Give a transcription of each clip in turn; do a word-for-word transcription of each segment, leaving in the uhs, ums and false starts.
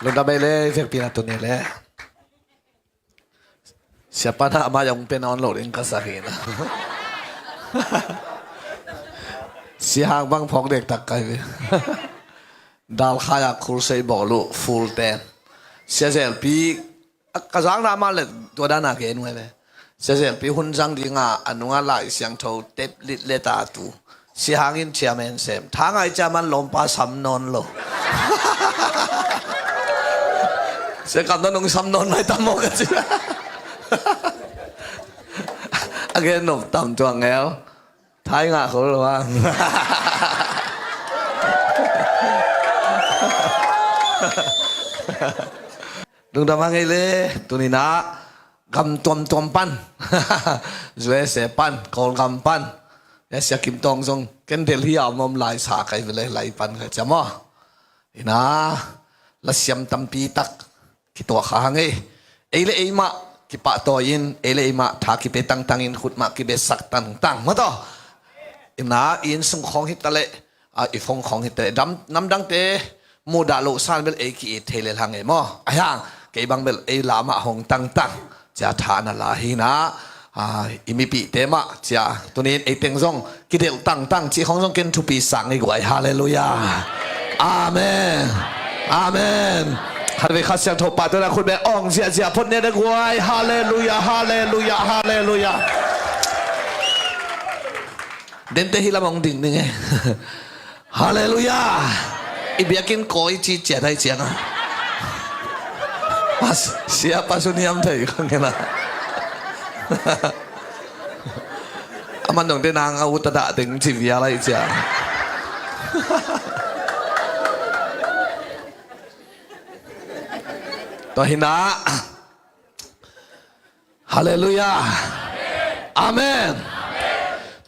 Lungdam ei le, vekpi na tuni le. Siapa na amah zong pen a on lo ding ka sa hi na. Sia Hang bang phawk dektak kai ve. Dalkhai a khulsei bawl uh full ten. Sia Zelpi, a, ka zang na amah le tua dan a gen uh ei le. Sia Zelpi hun zang ding a, a nung a Lai Siangtho tep lit le ta tu. Sia Hang in chairman sem. Thangai chairman lawmpa sam nawn lo. Sia Kam na nung sam nawn mai tam maw ka ci. A gen nop tam tua ngel. Thai ngah khol lo ang. Lungdam hang ei le, tuni na gam tuamtuam pan. U S A pan, Kawlgam pan. Ya Sia Kim Tawng zong, ken Delhi a om om lai sa kai vele lai pan ka cia maw. Ina, lasiam tampi tak kituak kha hang ei. Ei le ei mah kipahtawi in, ei le ei mah tha kipe tangtang in, khut mah kibesak tangtang maw taw. Ina, i inn sung khawng hi ta leh, a, i phone khawng hi ta leh, dam, namdangte mudah loh san bel ei ki-it thei lel hang ei maw. Ahi hang, kei bang bel ei la mah hong tangtang. Cia tha na la hi na, a, i mipihte mah cia tunin ei teng zong kidelh tangtang cih khawng zong ken thupi sang i guai. Halleluiah. Amen. Amen. Khat vei Kha Siangtho pahtawi na khut beng awng ziahziah phot ni a de guai. Halleluiah, halleluiah, halleluiah. Dente hi lam hong ding ding e. Halleluiah. I biakinn kawi ci ciat hai ciang a. Pas, sia pasu niam thei kha ngena. A man dong te nang a ut a dah ding ci vial lai cia. Tua hi na. Halleluiah. Amen.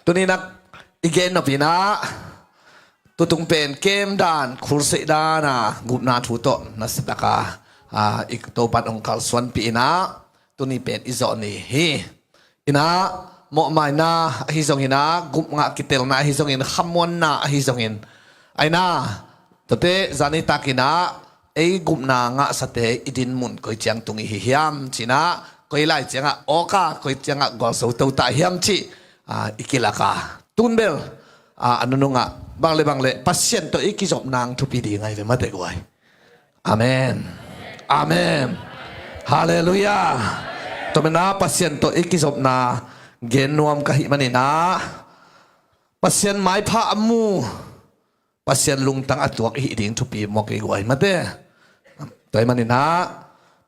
Tuni nak i gen nop hi na. Tutung pen kem dan, khulseih dan a, gupna thu tawh na setaka, a, i Topan hong kalsuanpih hi na. Tuni pen i zawh ni hi. Hi na, mawhmaina ahi zongin a, gupna kitelna ahi zongin, khamuanna ahi zongin. Ahi na, tuate zani tak hi na, ei gupna ngahsate i din mun koi ciang tung i hi hiam ci na, koi lai ciangah awka, koi ciangah gualzo to ta hiam cih, a, i kilaka. Tun bel, a, a nunungah, bang le bang le, Pasian tawh i kizop nang thupi ding ahi ve mate guai. Amen. Amen. Halleluiah. Tua manin a Pasian tawh i kizopna gen nuam ka hih manin a Pasian maipha a mu, Pasian lungtang a tuak i hih ding thupi mawk i guai mate. Tua hih manin a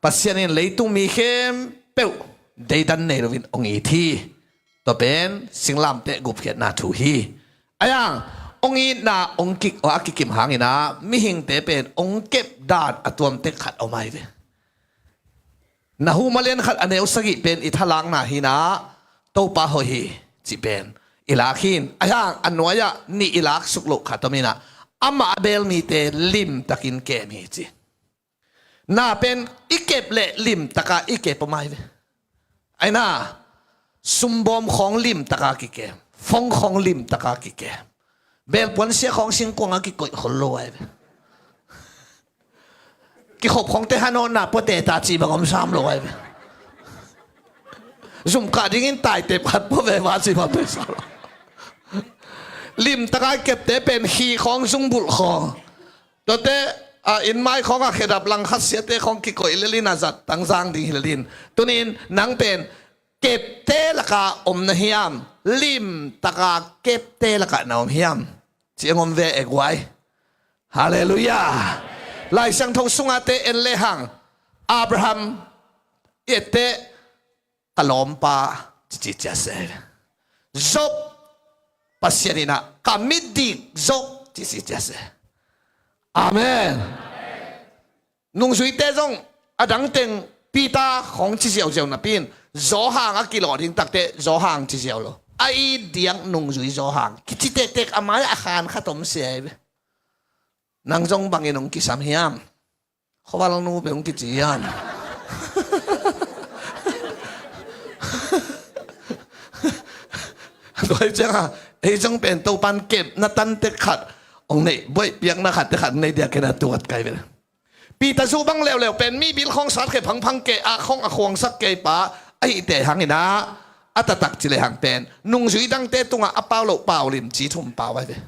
Pasian in leitung mi khempeuh deidan nei loin hong it hi. Tua pen singlamteh gupkhiatna thu hi. Ahi hang, hong itna hong kik, a kikim hangin a, mihingte pen hong kep dan a tuamtek khat om ahi ve. Nahum a lian khat a neu sagih pen i thalakna hi na, Topa hoih hi cih pen i lak hi in. Ahi hang, a nuai-ah nih i lak suk loh khat om hi na, amah a beel mite limtakin kem hi ci. Na pen i kep leh limtaka i kep om ahi ve. Ahi na, sumbawm khawng limtaka kikem, phone khawng limtaka kikem, belpuan sia khawng singkuanga kikoih khol lo ahi ve. Kikhop khawngte hanawna puate ta cih bang om sam lo ahi ve. Zumkah dingin taitep khat pua ve va cih bang om sam lo. Limtaka i kepte pen hi khawng, zungbulh khawng, tuate, a, innmai khawngah khedap langkhat siate khawng kikoih lel in a zat tangzang ding hi lel in. Tunin nang pen kepte lakah om na hiam? Limtaka kepte lakah na om hiam? Ci hong om ve e guai. Halleluiah. Lai Siangtho sungate en lehang Abraham i etteh ka lawmpa cici cia se. Job, Pasian in a ka mitdik Job cici cia se. Amen. Nungzuite zong a dangteng Peter khawng ci ziauziau napi in Johan a kilawh ding takteh Johan ci ziau lo. A it diak nungzui Johan kici tektek a mai-ah a khan khat om se ahi ve. Nang zong bangin hong kisam hiam? Khuavalnu bel hong kici hiam? Tua hi ciangah ei zong pen Topan kepna tantek khat hong neih, buaih piakna khat te khat hong neih diak kei na tuat kai ve. Peter zuh bang leuleu pen mi bil khawng sat khe phangphang kei a khawng a khuangsak kei pa ahihte hangin ah a taktak ci lehang pen nungzui dangte tungah a pau loh pau limci thum pau ai ve.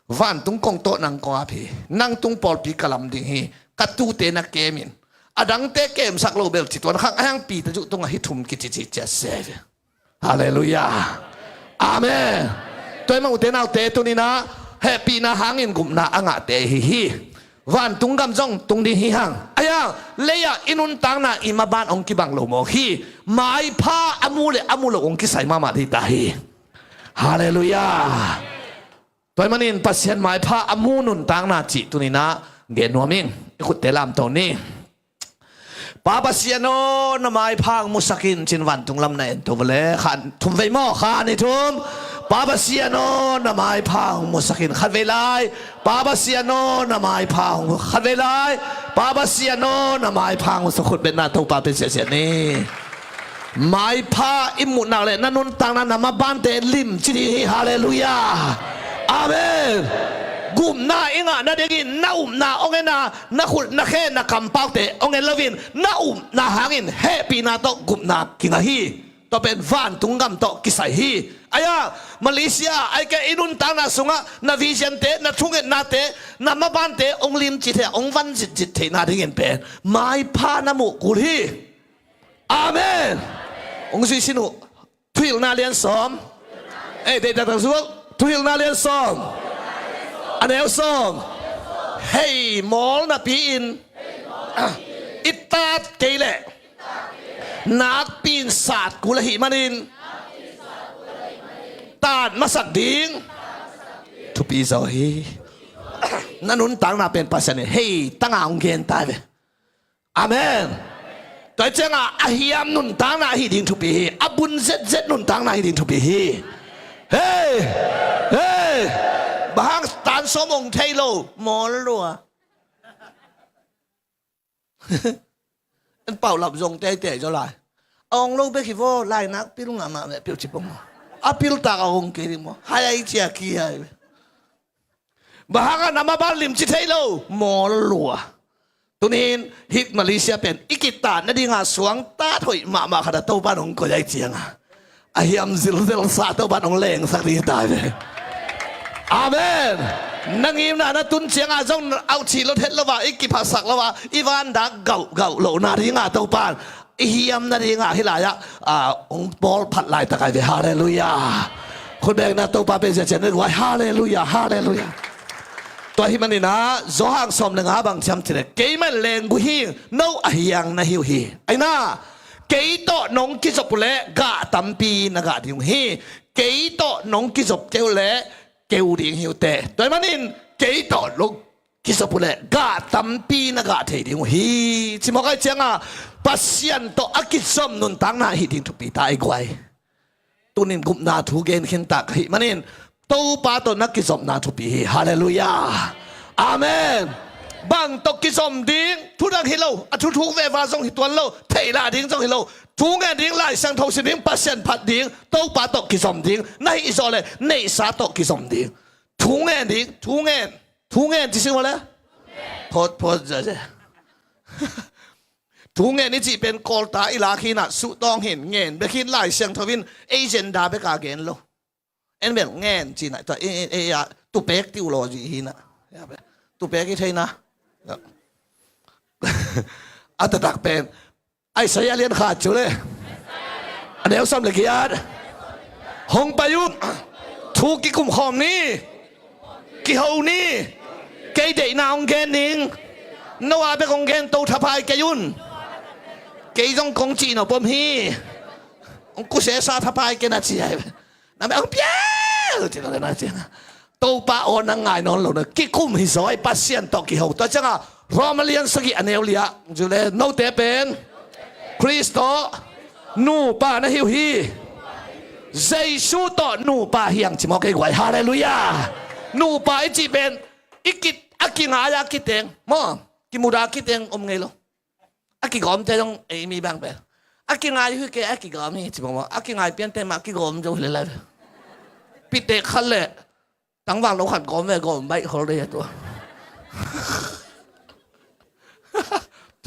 Vantung kong tawh nang kong ap hi. Nang tung pawlpi ka lam ding hi. Ka tuute na kemin a dangte kemsak lo bel ci tuan khang a hiang Peter zuh tungah hih thum kici ci ciat se ai ve. Halleluiah. Amen. Tua hi mah ute naute tuninah hehpihna hangin gupna a ngahte hi hi. Vantung gam zong tung ding hi hang. Aia, lei-ah i nuntakna i maban hong kibang lo mawk hi. Maipha a mu le a mu lo hong kisai mahmah dih ta hi. Halleluiah. Tua hi manin Pasian maipha a mu nuntakna cih tuninah gen nuam ing. I khutte lamto ni. Pa Pasian aw, na maipha hong musak in cin vantung lam na en to vele. Khan thum vei maw? Khan i thum. Pa Pasian aw, na maipha hong musak in. Khat vei lai. Pa Pasian aw, na maipha hong mu-, khat vei lai. Pa Pasian aw, na maipha hong musak. Khut betna Topa pe siasia ni. Maipha i muhnak le na nuntakna na mabante limci ding hi. Halleluiah. Amen. Gupna i ngah nadingin na upna hong en a, na khut na khe na kampaute hong en loin na upna hangin hehpihna tawh gupna kingah hi. Tua pen vantung gam tawh kisai hi. Aia, Malaysia ai ke i nuntakna sungah na visionte, na thungetnate, na mabante hong limci thei a, hong van zitzit theihna dingin pen maipha na muh kul hi. Amen. Hong zuih sin uh. Thuhilhna lian sawm. Ei, deih taktak zuak. Thuhilhna lian sawm. A neu sawm. Hei mawl napi-in i tat kei leh nakpi-in sat kul ahih manin tat masak ding thupi zaw hi. Na nuntakna pen Pasian in hei tanga hong gen ta ve. Amen. Tua hi ciangah a hiam nuntakna ahi ding thupi hi. A bun zetzet nuntakna ahi ding thupi hi. Hei! Hei! Bang hang tan sawm hong thei lo mawl lua. En paulap zong teitei zaw lai. A hong lo bek hi vaw, lainak pil ngah mah meh pil ci pong maw. A piltak a hong kei ding maw. Hai ai cia ki ai. Bang hangah na maban limci thei lo mawl lua. Tunin hih Malaysia pen i kitat nadingah suangtat hoih mahmah khat a Topa in hong koih ai ciangah a hiam zilzel sa Topa in hong lengsak ding hi ta ve. Amen. Na ngimna na tun ciangah zong auh cih lo het lo a, i kiphatsak lo a, i vandak gauhgauh lohna dingah Topa in i hiam nadingah hih lai-ah hong pawlphat laitak ai ve. Halleluiah. Khutbekna Topa pe zia cian na guai. Halleluiah. Halleluiah. Tua hih maninah Johan sawm le nga bang ciam cileh keimah lenggu hi. No a hiang na hi uh hi. Aina kei tawh nong kizop uhleh gah tampi na gah ding uh hi. Kei tawh nong kizop kei uhleh keu ding hi uh teh. Tua hih manin kei tawh nong kizop uhleh gah tampi na gah thei ding uh hi. Cimawk ai cianga Pasian tawh a kizom nuntakna ahi ding thupi ta i guai. Tunin gupna thu gen khintak ahih manin Topa tawh na kizopna thupi hi. Halleluiah. Amen. Bang tawh kizom ding thudang hi lo, a thuthuk veva zong hi tuan lo, theihlah ding zong hi lo. Thu ngen ding, Lai Siangtho sim ding, Pasian phat ding, Topa tawh kizom ding. Na hih zawh le neihsa tawh kizom ding. Thu ngen ding, thu ngen. Thu ngen ci sing maw le? Phawt phawt zaze. Thu ngen i cih pen kawlta i lak hinah suhtawng hin ngen bek hin, Lai Siangtho in agenda beka gen lo. En bel ngen cinah tua tupek tiuh law zih hinah. Tupek i theina a taktak pen Isaiah lian khat cu le a neu sawm le giat. Hong pai un. Thu kikum khawm ni. Kiho ni. Kei deihna hong gen ning. No a bek hong gen to thapai kei un. Kei zong kong cih no pom hi. Hong kusesa thapai kei na ci ai. Na meh hong piau ci no le na ci. Topa aw nang ngai nawn lo na kikum hi zaw ai, Pasian tawh kiho. Tua cianga Roma lian sagih a neu li-ah zule note pen Khrist tawh nupa na hi uh hi. Jesu tawh nupa hiang ci maw kei guai. Halleluiah. Nupa i cih pen i kit a kingai a kiteng maw, kimuda kiteng om ngei lo. A kigawmte zong ei mi bang pen a kingai uh hi kei, a kigawm hi ci maw maw. A kingai piante mah kigawm zo hi le lai. Pitek khat le tangvang lo khat gawm ve, gawm baih khol dei a tua.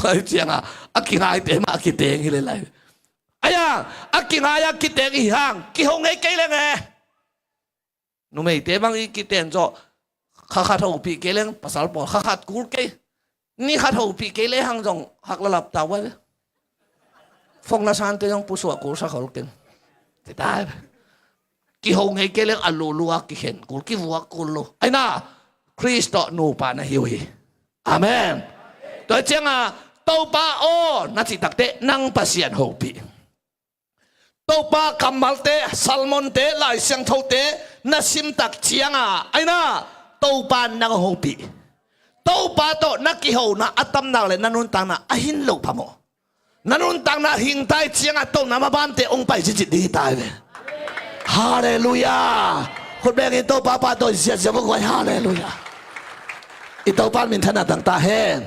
Tua hi cianga a kingaite mah a kiteng hi lelai. Aia, a kingai a kiteng i hang kiho ngei kei leng e. Numeite bang i kiten zawh kha khat hopih kei leng, pasal pawl kha khat kul kei, ni khat hopih kei lehang zong hak lalap ta uh a ve. Fong la sante zong pusuah kul sa khol keng. Tita kiho ngei kei leng a lulua kikhen kul, kivuak kul lo. Aina, Khrist tawh nupa na hi uh hi. Amen. Tua cianga Topa aw na cih takte nang Pasian hopih. Topa kammalte, sermonte, Lai Siangthote na simtak cianga aina Topa nang hopih. Topa tawh na kihona a tamnak le na nuntakna a hin lo phamawh. Na nuntakna hingtai cianga tona mabante ong pai cicit ding hi tai ve. Halleluia. Khut bengin Topa pa tawh ziazia vok vai. Halleluia. I Topa min thana tangta hen.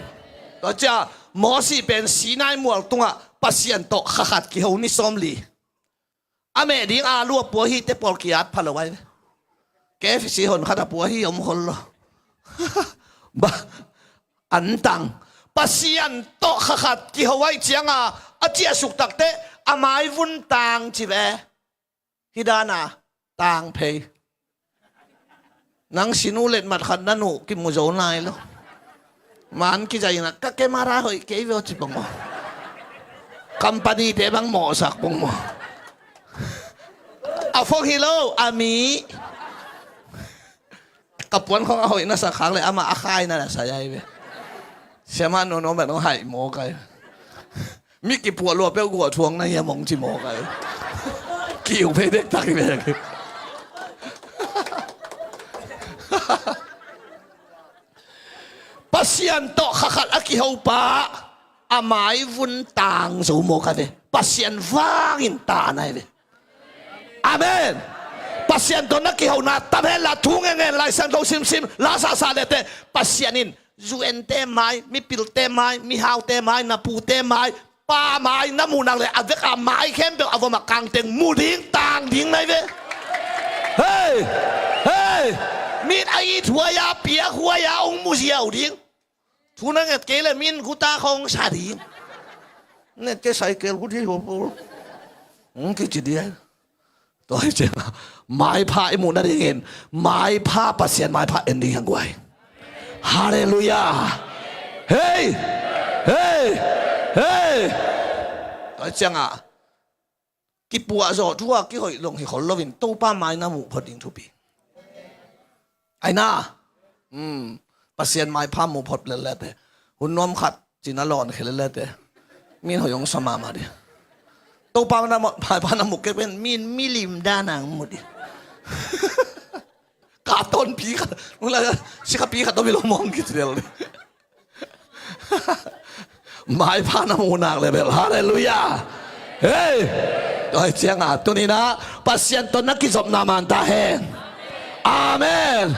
Tua cia Mosi pen Sinai mual tungah Pasian tawh kha khat kiho ni sawmli. A meh ding a lua pua hi te pawl kiat pha lo ai. K F C hon khat a pua hi om hol lo. Ba, an tang. Pasian tawh kha khat kiho ai cianga a ciahsuk takte a maivun tang ci ve. Hi dana tang phei. Nang sinu letmat khat na nuh kimu zo nai lo. Man kizaina ka kemara hoih kei veo ci pong maw. Company te bang mawhsak pong maw. A fong hi lo a mi. Ka puan khong a hoih na sak khak le ama a khai na na sai ai ve. Siama nono bet no hai maw kai. Mi kipuah lua peuh guah thuang na hiam hong ci mawk ai. Kiu phei dektak hi ve. Pasian tawh kha khat a kiho pa a maivun tang zo mawk a ve. Pasian vangin ta nai ve. Amen. Pasian tawh na kihona tam hen la, thu ngengen, Lai Siangtho simsim, la sahsah lete Pasian in U N te mai, mipilte mai, mihaute mai, na pute mai, pa mai na muh nak le a veka mai khempeuh a vomah kangteng mu ding, tang ding nai ve. Hei, hei, min a it huai a, piak huai a, ong mu ziau ding. Thu na nget kei le min guta khong sa ding. Nget kei cycle guti ho po. Ong kici dia. Tua hi cianga maipha i muh nadingin maipha, Pasian maipha en ding hiang guai. Halleluia. Hei, hei, hei. Tua hi cianga kipuah zawh thu a kihoih long hi khol loin Topa mai na muh phot ding thupi. Aina. Pasian maipha muh phot lellete hun nuam khat cina lawn khel lellete min hoih hong sa mahmah dih. Topa na maipha na muh kek pen min milim dana hong muh dih. Ka tawnpi khat, sikhapi khat tawh mi lo mawng kici del dih. Maipha na muh nak le bel. Halleluia. Hei. Tua hi cianga tuninah Pasian tawh na kizopna man ta hen. Amen.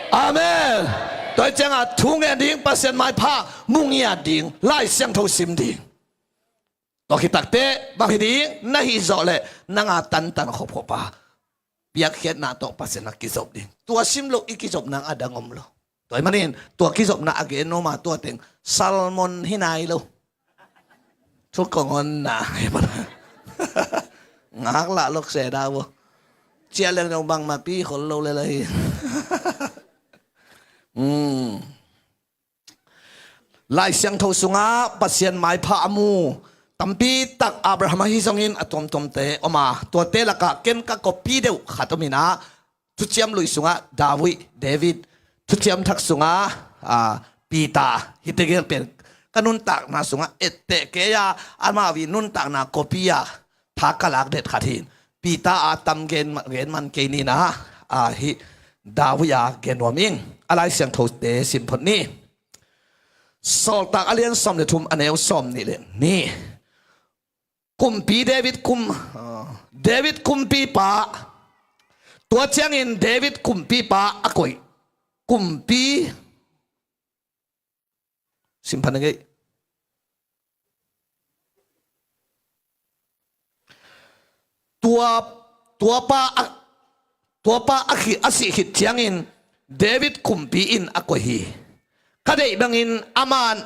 Amen. Tua hi cianga thu ngen ding, Pasian maipha mu ngiat ding, Lai Siangtho sim ding. Tua khit takte bang hi ding, na hih zawh le nanga tantan khopkhop a piakkhiatna tawh Pasian a kizop ding. Tua sim loh i kizopna a dang om lo. Tua hi manin tua kizopna a gen noma tua teng sermon hi nai lo. Thu kong honna hi mana. Ngak lah lok se dah bo. Ciah leng dong bangmah pi khol lo le la hi. Lai Siangtho sungah Pasian maipha a mu tampi tak Abraham ahi zongin a tuamtuamte om a, tuate lakah ken ka kopi deuh khat om inah, Thuciam Lui sungah David, David, Thuciam Thak sungah Peter, hihte gel pen ka nuntakna sungah etteh kei a, amau i nuntakna kopi a tha ka lak det khat hi. Peter a tam gen man kei ni inah, hih David a gen nuam ing. A Lai Siangthote sim phot ni. Sawltak a lian sawm le thum, a neu sawm nih le nih. Kumpi David kum, David kumpipa. Tua ciangin David kumpipa a koih. Kumpi Sim phan ngei. Tua, tuapa a, tuapa a, khi, a sih khit ciangin David kumpi in a koih hi. Ka deih bangin aman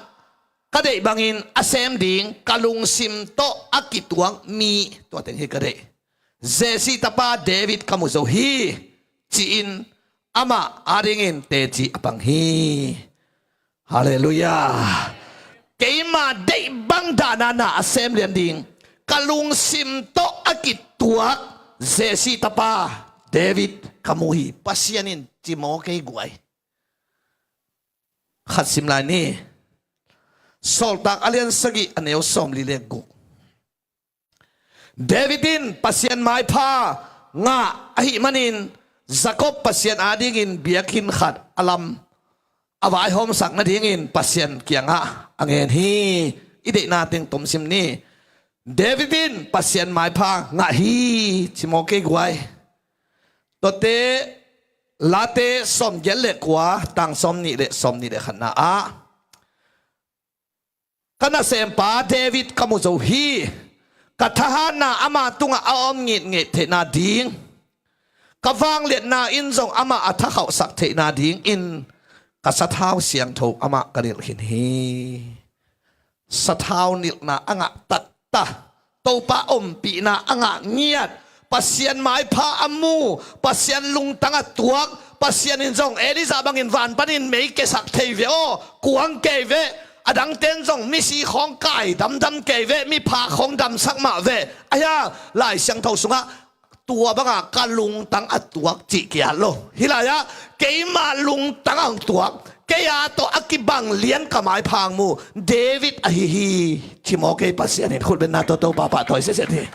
ka deih bangin a sem ding, ka lungsim tawh a kituak mi, tua teng hi ka deih. Jesse tapa David ka mu zo hi, ci-in amah adingin teci a pang hi. Halleluiah. Keima deih bang dahna na a sem lian ding, ka lungsim tawh a kituak Jesse tapa David ka mu hi. Pasian in ci maw kei guai. Khat sim lai ni. Sawltak a lian sagih a neu sawmli le guk. David in Pasian maipha ngah ahih manin Jacob Pasian adingin biakinn khat a lam a vaihawmsak nadingin Pasian kiangah a ngen hi. I deihna teng tomsim ni. David in Pasian maipha ngah hi, ci maw kei guai. Tuate Late sawmgiat le kua, tang sawmnih le sawmnih le khatna ah, ka nasempa David ka mu zo hi. Ka thahatna ama tungah a om ngitnget theihna ding, ka vangliatna in zong amah a thakhauhsak theihna dingin ka sathau siangtho amah ka nilh khin hi. Sathau nilhna a ngah taktak, Topa ompihna a ngah ngiat, Pasian maipha a mu, Pasian lungtang a tuak, Pasian in zong Elijah bangin van panin mei kesak thei ve aw, kuang kei ve, a dangten zong misi khawng kai damdam kei ve, miphak khawng damsak mah ve. Ahi a, Lai Siangtho sungah tua banga ka lungtang a tuak cih kiat lo. Hih lai-ah keima lungtang a hong tuak, kei a tawh a kibang lian ka maipha hong mu David ahi hi, ci maw kei. Pasian in khutbetna tawh Topa pahtawi sitset hi.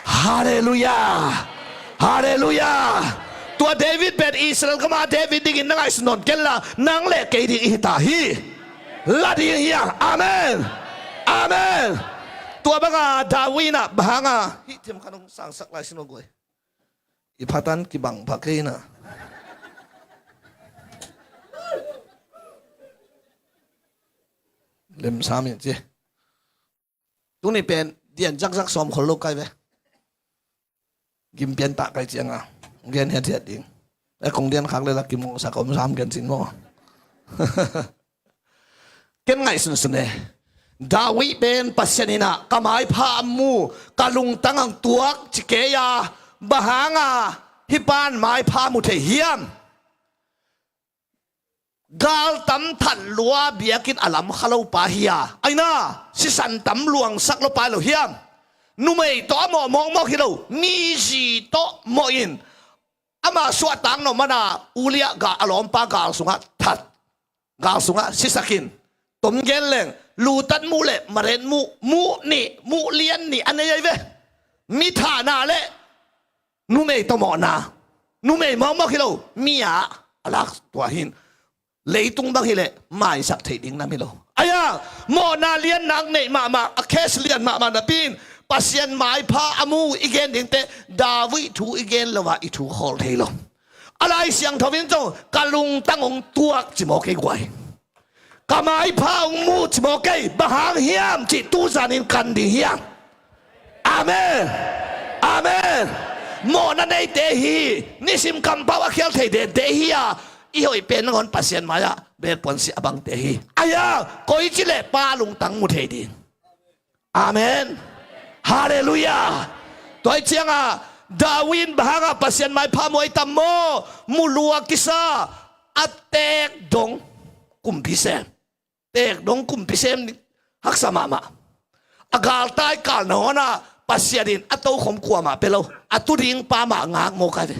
Halleluiah. Halleluiah. Tua David pen Israel gama David dingin na ngaihsun nawn kenla, nang le kei ding i hi ta hi. La ding hi a. Amen. Amen. Tua banga David in ah bang hanga, hih thim khat hong sangsak lai sin aw guai. I phatan kibang pha kei na. Lemsam in ci. Tuni pen dian zakzak sawm khol lo kai ve. Gim pian tah kai cianga gen hiathiat ding. E kong dian khak le la kim ngawngsak om sam gen sin maw. Ken ngaihsunsun e. David pen Pasian in ah ka maipha a mu, ka lungtang hong tuak ci kei a, bang hanga hih pan maipha mu thei hiam? Gal tam that lua biakinn a lam kha lo pa hi a, aina sisan tam luangsak lo pa lo hiam? Numei tawh a mawh mawkmawk hi lo, mizi tawh mawh in ama suahtak nawh mana Uliah gal, a lawmpa gal sungah that, gal sungah sisakin, tom gen leng lutat muh le maret muh, muh nih, muh lian nih a nei ai ve. Mi thahna le numei tawh mawhna, numei mawkmawk hi lo, mi-ah a lak tua hin leitung bang hileh maisak theih ding nam hi lo. Aia, mawhna lian nak neih mahmah, a case lian mahmah napi in Pasian maipha a mu i gen dingte, David thu i gen lo a i thu khawl thei lo. A Lai Siangtho in zong ka lungtang hong tuak ci maw kei guai. Ka maipha hong mu ci maw kei, bang hang hiam cih tuzanin kan ding hiam? Amen. Amen. Mawhna neite hi, nisim kampau a khial thei dente hi a, i hoih pen nangawn Pasian mai-ah belpuansi a bangte hi. Aia, koici le pa lungtang mu thei ding. Amen. Halleluiah. Tua hi cianga David in bang hanga Pasian maipha mu ai tam maw? Mu lua kisa, a teek dong kumpi sem. Teek dong kumpi sem ni haksa mahmah. A galtai kal nangawn a Pasian in a tokhom kuamah pe lo, a tu ding pa mah ngak maw kai ve.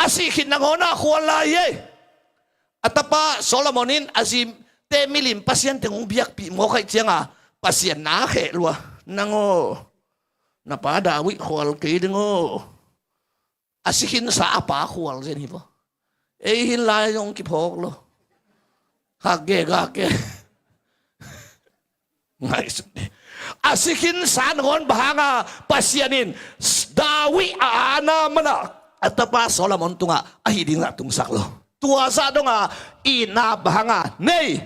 A sih khit nangawn a khual lai hi ei. A tapa Solomon in a zite milim pasian teng hong biakpih maw kai cianga Pasian na kheh lua. Nang aw, na pa David khual kei ding aw. A si khinsa a pa khual zen hi vaw. Ei hin lai zong kiphawk lo. Khak ge gak ke. Ngaihsun ni. A si khinsa nangawn bang hanga Pasian in David a ana mana a tapa Solomon tungah a hih dingah tungsak lo. Tua zah donga itna bang hanga nei.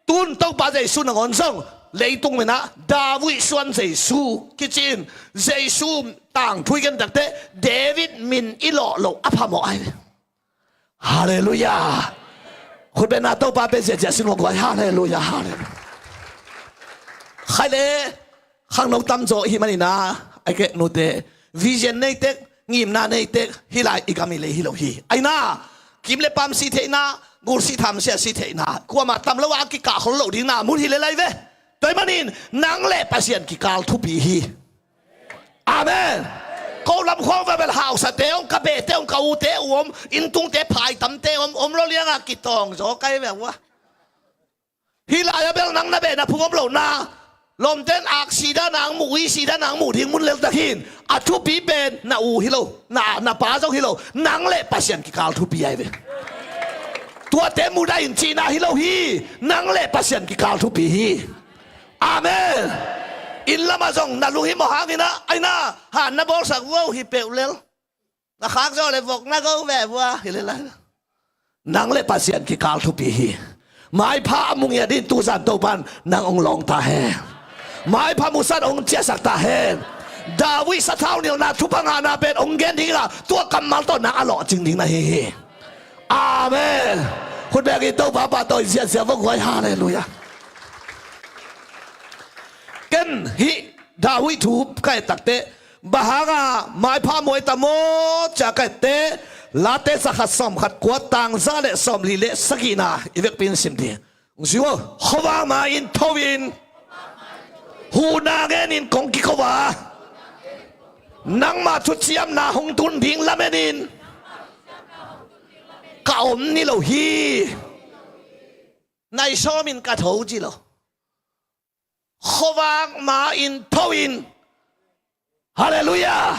Tun Topa Jesu nangawn zong leitung minah David suan Jesu kici in Jesu tangthu i gen takte David min i lawh loh a phamawh ai ve. Halleluiah. Khutbetna Topa pe ziahziah sin lo guai. Halleluiah. Halleluiah. Khai le khangno tamzaw i hih manin ah, a kek nute, vision nei tek, ngimna nei tek, hih lai i gam i lei hi lo hi. Aina, kim le pam si theihna, gul si tham sia si theihna, kuamah tam lo a kikah khol lo ding na mun hi le lai ve. Tua hih manin nang le Pasian kikal thupi hi. Amen. Ko lam khawng ve bel hausate om, ka behte om, ka ute om, inntungte phaitamte om, om lo lianga kitawng zaw kai ve ua. Hih lai-ah bel nang na behna phung om lo na. Lawmten ak si dan ang muh, ui si dan ang muh ding mun lel tak hin. A thupi pen na u hi lo, na, na pa zong hi lo. Nang le Pasian kikal thupi ahi ve. Tuate mudah in cihna hi lo hi. Nang le Pasian kikal thupi hi. Amen. Inn lamah zong na lunghimawh hangin ah, aina, han na bawlsak uh hi peuh lel. Na khak zawh le vok na go ve vua hi le lai. Nang le Pasian kikal thupi hi. Maipha a mu ngiat in tuzan Topan nang hong lawng ta hen. Maipha musan hong ciahsak ta hen. David sathau nilhna thupha ngahna pen hong gen ding a, tua kammal tawh nang a lawhcing ding na hi hi. Amen. Khut bengin Topa pahtawi ziahziah vok huai. Halleluiah. Ken hih David thu ka et takteh, bang hanga maipha muai ta maw ci-a ka etteh, Late zakhat sawmkhat kua, tang za le sawmli le sagihna i vekpi in sim ding. Hong sim aw. Khuavak ma-in tho-in, huhna ngenin kong kiko a, nangma thuciamna hong tun ding lamenin ka om ni lo hi. Nai sawmin ka tho ci lo. Khuavak ma-in tho-in. Halleluiah.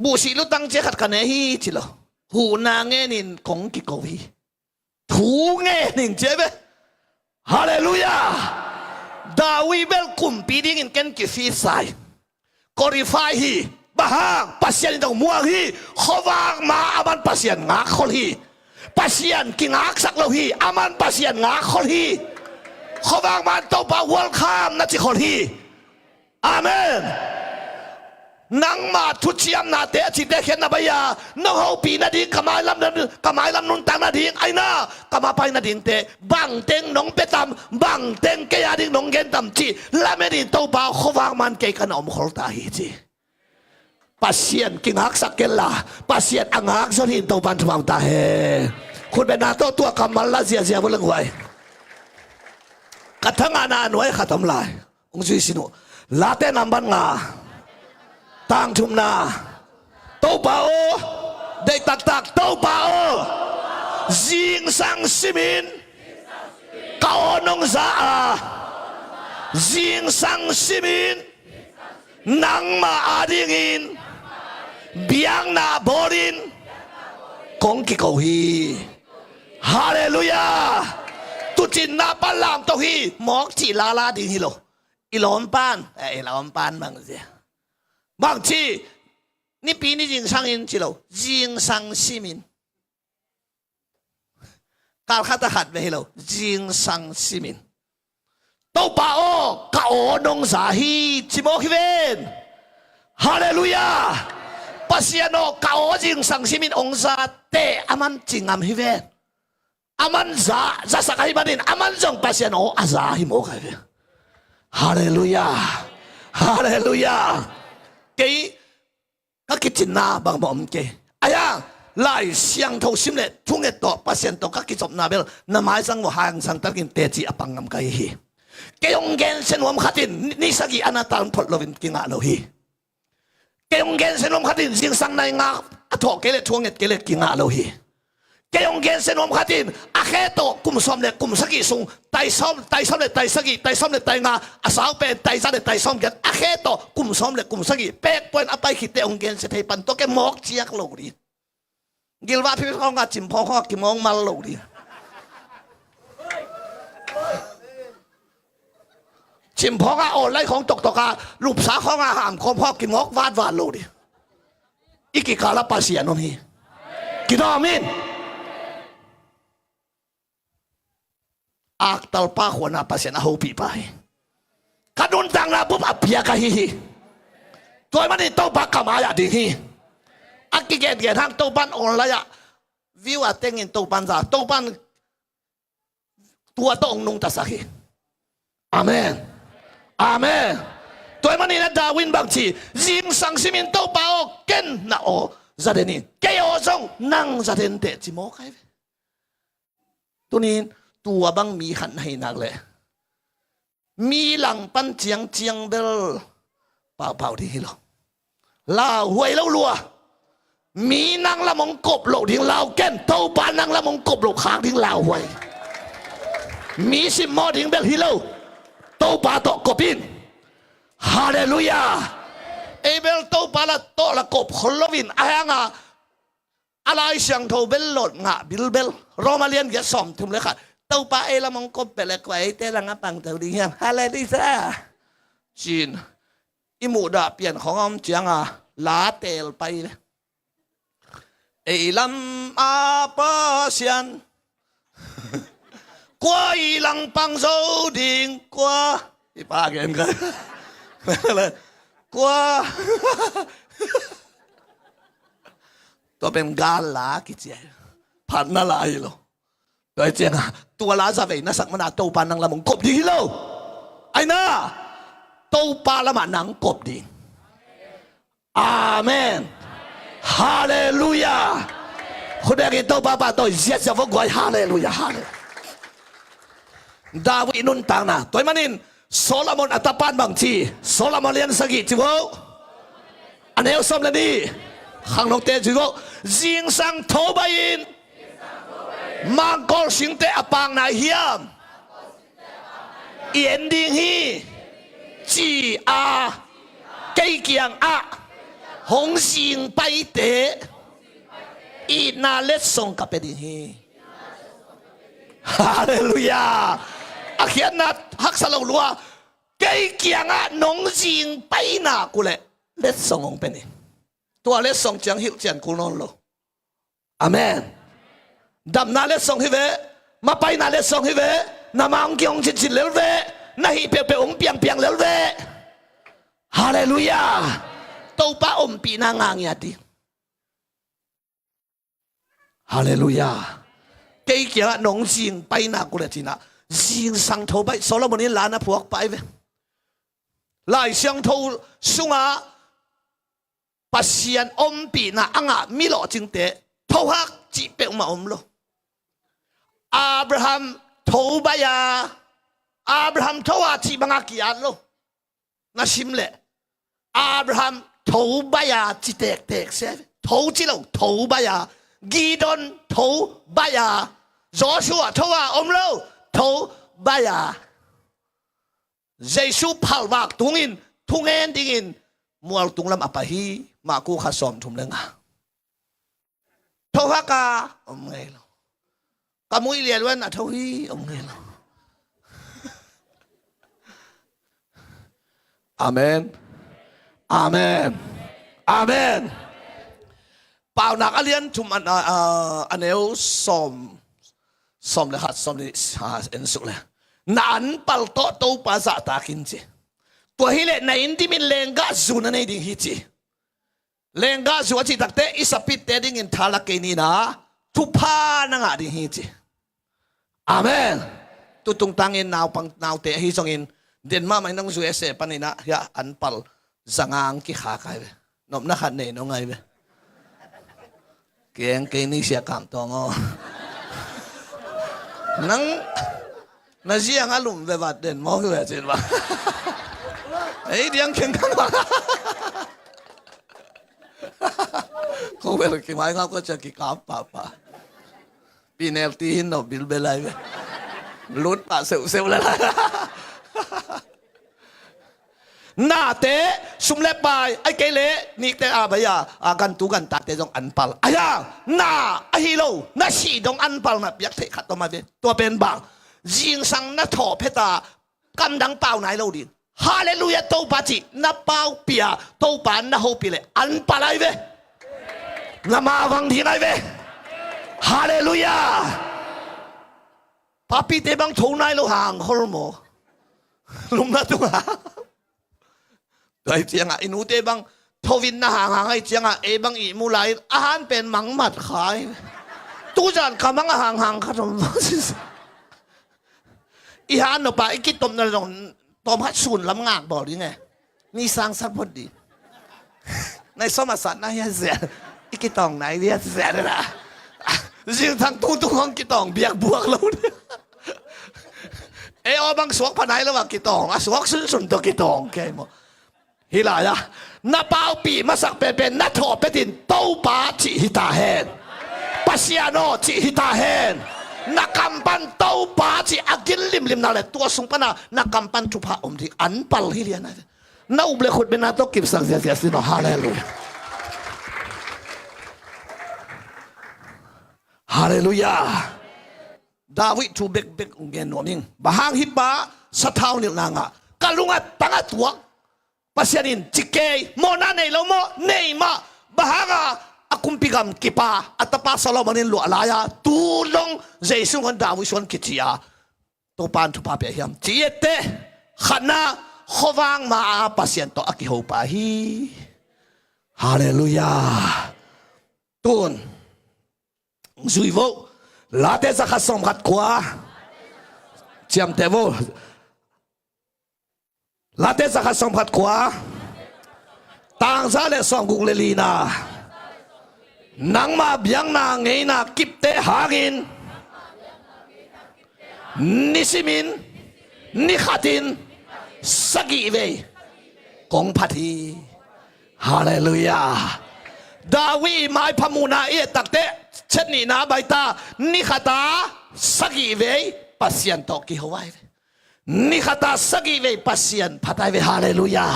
Buhsih lutang cia khat ka ne hi ci lo. Huhna ngenin kong kiko hi. Thu ngenin cia ve. Halleluiah. David bel kumpi dingin ken kifit sa hi. Qualify hi. Bang hang, Pasian in zong muang hi. Khuavak ma aman Pasian ngakkhol hi. Pasian kingaksak lo hi. Aman Pasian ngakkhol hi. Khuavak ma-in Topa welcome na cikhol hi. Amen. Nangma thuciamnate a cite khiatna bai-a nong hopih nading, ka mailam, ka mailam nuntak nading, aina, ka mapai nadingte bangteng nong pia tam, bangteng kei a ding nong gen tam cih lamenin Topa, khuavak ma-in kei ka na omkhol ta hi ci. Pasian kingaksak kenla, Pasian a ngakzon hi in Topan thupha ta hen. Khutbetna tawh tua kammal la ziahziah vua leng huai. Ka thangahna a nuai khat om lai. Hong zui sin uh. Late nambat nga. Tang thumna. Topa aw. Deih taktak Topa aw. Zingsang simin ka aw nong za a, zingsang simin nangma adingin biakna bawlin kong kiko hi. Halleluiah. Tuucinna pan lamto hi. Mawk cih lala ding hi lo. I lawmpan, eh, i lawmpan bangzia, bangci, nipi ni zingsangin ci lo, zingsang simin. Kal khat a khat ve hi lo, zingsang simin. Topa aw, ka aw nong za hi ci mawk hi ven. Halleluiah. Pasian aw, ka aw zingsang simin hong za teh aman ci ngam hi ven. Aman za, zasak ahih manin aman zong Pasian aw a za hi mawk ahi ve. Halleluiah. Halleluiah. Kei ka kicinna bangmah om kei. Ahi hang Lai Siangtho sim le thunget tawh Pasian tawh ka kizopna bel na maizang uh hangsan takin teci a pang ngam ka hi hi. Kei hong gensia nuam khatin ni, ni sagih a na tan phot loin kingah lo hi. Kei hong gensia nuam khatin zingsang nai nga a thawh kei le thunget kei le kingah lo hi. Kei hong gensia nuam khatin a khe tawh kum sawm le kum sagih sung, tai sawm, tai sawm le tai sagih, tai sawm le tai nga, a sau pen tai za le tai sawm giat, a khe tawh kum sawm le kum sagih pek point a pai khitte hong gensia thei pan tawh kei mawk ciak lo ding. Gilvah phiphi khawngah cimphawng khawngah kimawk mal lo ding. Cimphawngah online khawng toktoka lupsa khawngah hamkhawm khawngah kimawk vatvat lo ding. I kikala Pasian om hi. Kidawm in. Aktalpa khuana Pasian a hopihpa hi. Ka nuntakna bup a piak ahi hi. Tua ahih manin Topa ka mai-ah ding hi. A kigengen hang Topan online-ah view a tengin Topan za, Topan tua tawh hong nungtasak hi. Amen. Amen. Tua ahih manin a David in bang ci, zingsang simin Topa aw, ken na aw za den in, kei aw zong nang za den teh ci mawk ai ve. Tunin tua bang mi khat na hih nak leh mi langpan ciangciang bel paupau ding hi lo. Lauhuai lo lua. Mi nang lam hong kop loh ding lau ken, Topa nang lam hong kop loh khak ding lauhuai. Mi simmawh ding bel hi lo. Topa tawh kop in. Halleluiah. Ei bel Topa la tawh la kop khol loin a hanga a Lai Siangtho bel lot ngah bilbel. Roma lian giat sawm thum le khat. Topa ei lam hong kop peh le kua eite lam a pang to ding hiam? Halleluiah. Cin i muhdah pian khong a om cianga la teel pai le. Ei lam a Pasian kua i langpang zo ding kua. I pa gen ka kua. Tua pen gal la kici ai. Phatna la hi lo. Tua hi cianga tua la zavei na sak mana Topa nang lam hong kop ding hi lo. Aina Topa lamah nang kop ding. Amen. Halleluiah. Khut bengin Topa pahtawi ziahziah vo guai. Halleluiah. Halleluiah. David nuntakna tua ahih manin Solomon a tapan bang ci, Solomon lian sagih ci vo. A neu sawm le nih. Khangnote ci vo. Zingsang tho baih in mangkawl singte a paak nai hiam? I en ding hi ci a kei kiangah hong zing paite itna letsong ka pia ding hi. Halleluiah. A khiatna haksa lo lua. Kei kiangah nong zing paina kuleh letsong hong pia ni. Tua letsong ciang hilh cian kul nawn lo. Amen. Damna letsong hi ve. Mapaina letsong hi ve. Na ma hong kihong cincin lel ve. Na hih peuhpeuh hong piangpiang lel ve. Halleluiah. Topa ompihna ngangiat ding. Halleluiah. Kei kiangah nong zing paina kuleh cinah zingsang tho baih. Solomon in la na phuak pai ve. Lai Siangtho sungah Pasian ompihna a ngah mi lawhcingte thohak cih peuhmah om lo. Abraham tho baih a, Abraham tho a cih banga ki-at lo. Na sim leh Abraham tho baih a ci tektek se. Tho ci lo, tho baih a. Gideon tho baih a. Joshua tho a om lo, tho baih a. Jesu phalvak tungin thungen dingin mualtung lam a pai hi. Marku kha sawm thum le nga. Thohak a om ngei lo. Ka muih lian luan a tho hi om ngei lo. Amen. Amen. Amen. Paunak a lian thum a, a, a neu sawm, sawm le khat, sawm le nih, a, en suk le. Na anpal tawh Topa zahtak in ci. Tua hileh na inn dimin lenggah zu na nei ding hi ci. Lenggah zu a cih takte i sapitte dingin tha la kei nina thupha na ngah ding hi ci. Amen. Tutung tangin naupang naute ahi zongin den mahmah in hong zu ese paninah hiah anpal zangang kikhak ai ve. Nopna khat nei nong ai ve. Keng kei ni sia kam tawng aw. Nang na ziang a lum ve vat den mawk hi ve cin ba. Ei diang keng kang ba. Ko vel ki mai ngau ko cia ki kap papa. Penalty hin no bilbel ai ve. Lut pah seuhseuh le lai. Nate sum le pai ai kei le nikte a bai a, a gantu gantate zong anpal ai a, na ahi lo na sih dong anpalna piak theih khat om ai ve. Tua pen bang zingsang na thawh pheta kamdang pau nai lo ding. Halleluiah. Topa cih na paupih a Topa na hopih leh anpal ai ve. Na mavang ding ai ve. Halleluiah. Papite bang tho nai lo hang khol maw? Lumna tunga. Tua hi ciangah i nute bang thovin na hanghang ahi ciangah ei bang ihmu lai-in a han pen mangmat khai. Tuzan ka mang a hanghang khat om. I han nop a i kitawpna zong tawm khat sun lam ngak bawl ding e. Ni sang sat phot ding. Nai sawm a sat na hia zia. I kitawng nai hia zia na. Zing thang tung tung hong kitawng biak buak lo ding. Ei aw bang suak pha nai lo a kitawng a suak sunsun tawh kitawng kei maw. Hih lai-ah na paupi masak penpen na thawh petin Topa cih hi ta hen. Pasian aw cih hi ta hen. Na kam pan Topa cih a gin limlim na le tua sung pana na kam pan thupha om ding an pal hi lian a. Na up le khut bena tawh kipsak ziazia sin aw. Halleluia. Halleluia. David thu bekbek ung gen nuam ing. Bang hang hih pa sathau nilhna ngah ka lungah tangah tuak. Pasian in ci kei, mawhna nei lo maw, nei mah. Bang hanga a kumpi gam kipa a tapa Solomon in luah lai-a tu dong Jesu hon David suan kici a Topa in thupha pia hiam ci ette. Khatna khuavang ma-a Pasian tawh a kiho pa hi. Halleluia. Tun zui vo. Late zakhat sawmkhat kua ciamteh vo. Late zakhat sawmkhat kua tangza le sawmguk le lina. Nangma biakna ngeina kipte hangin nisimin nikhatin sagih vei kong phat hi. Halleluia. David i maipha muhna i et takte chet nihna baita nikhata sagih vei Pasian tawh kiho ai ve. Nikhata sagih vei Pasian phat ai ve. Halleluia.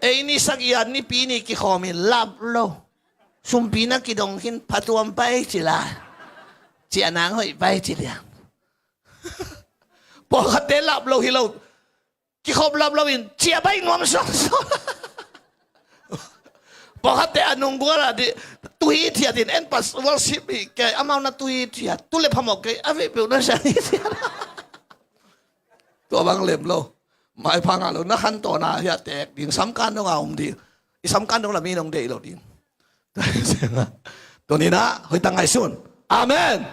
Ei ni sagih a nipi ni kikhawmin lap lo. Sumpi na kidong khin phatuam pai cila. Ciah nang hoih pai ciliang. Pawlkhatte lap lo hi lo. Kikhop lap lo in ciah pai nuam suangsuang. Pawlkhatte a nunggual a di tuhi thiatin en pas worship hi kei amau na tuhi thiat tu le phamawh kei a vehpeuh na siang hi thiat. Tua bang lem lo. Maipha ngah lo na khan tawna hiah tek ding samkan dong a om ding. I samkan dong la mi nong deih lo ding. Tuninah hoih tak ngaihsun. Amen.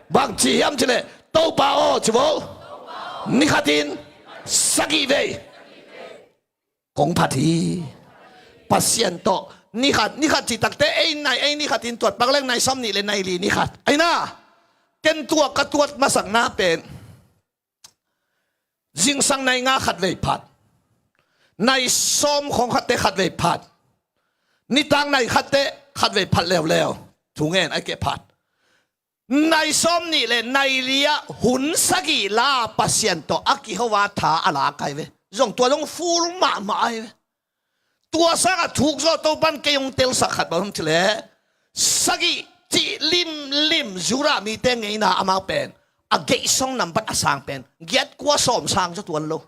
Bang ci hiam cileh Topa aw ci vo. Nikhatin sagih vei kong phat hi. Pasian tawh nikhat nikhat cih takte ei nai ei nikhatin tuat pak leng nai sawm nih le nai li nikhat aina. Ken tua ka tuat masakna pen zingsang nai nga khat vei phat. Nai sawm khong khatte khat vei phat. Nitang nai khatte khat vei phat leuleu. Thungen ai keh phat. Nai sawm nih le nai li-ah hun sagih la Pasian tawh a kiho a tha a lak ai ve. Zong tua zong ful mahmah ai ve. Tua sangah thuk zawh Topan kei hong telsak khat bang hong cileh sagih cih limlim Judah mite ngeina amau pen a geihsong nambat a sang pen giat kua sawm sang zaw tuan lo.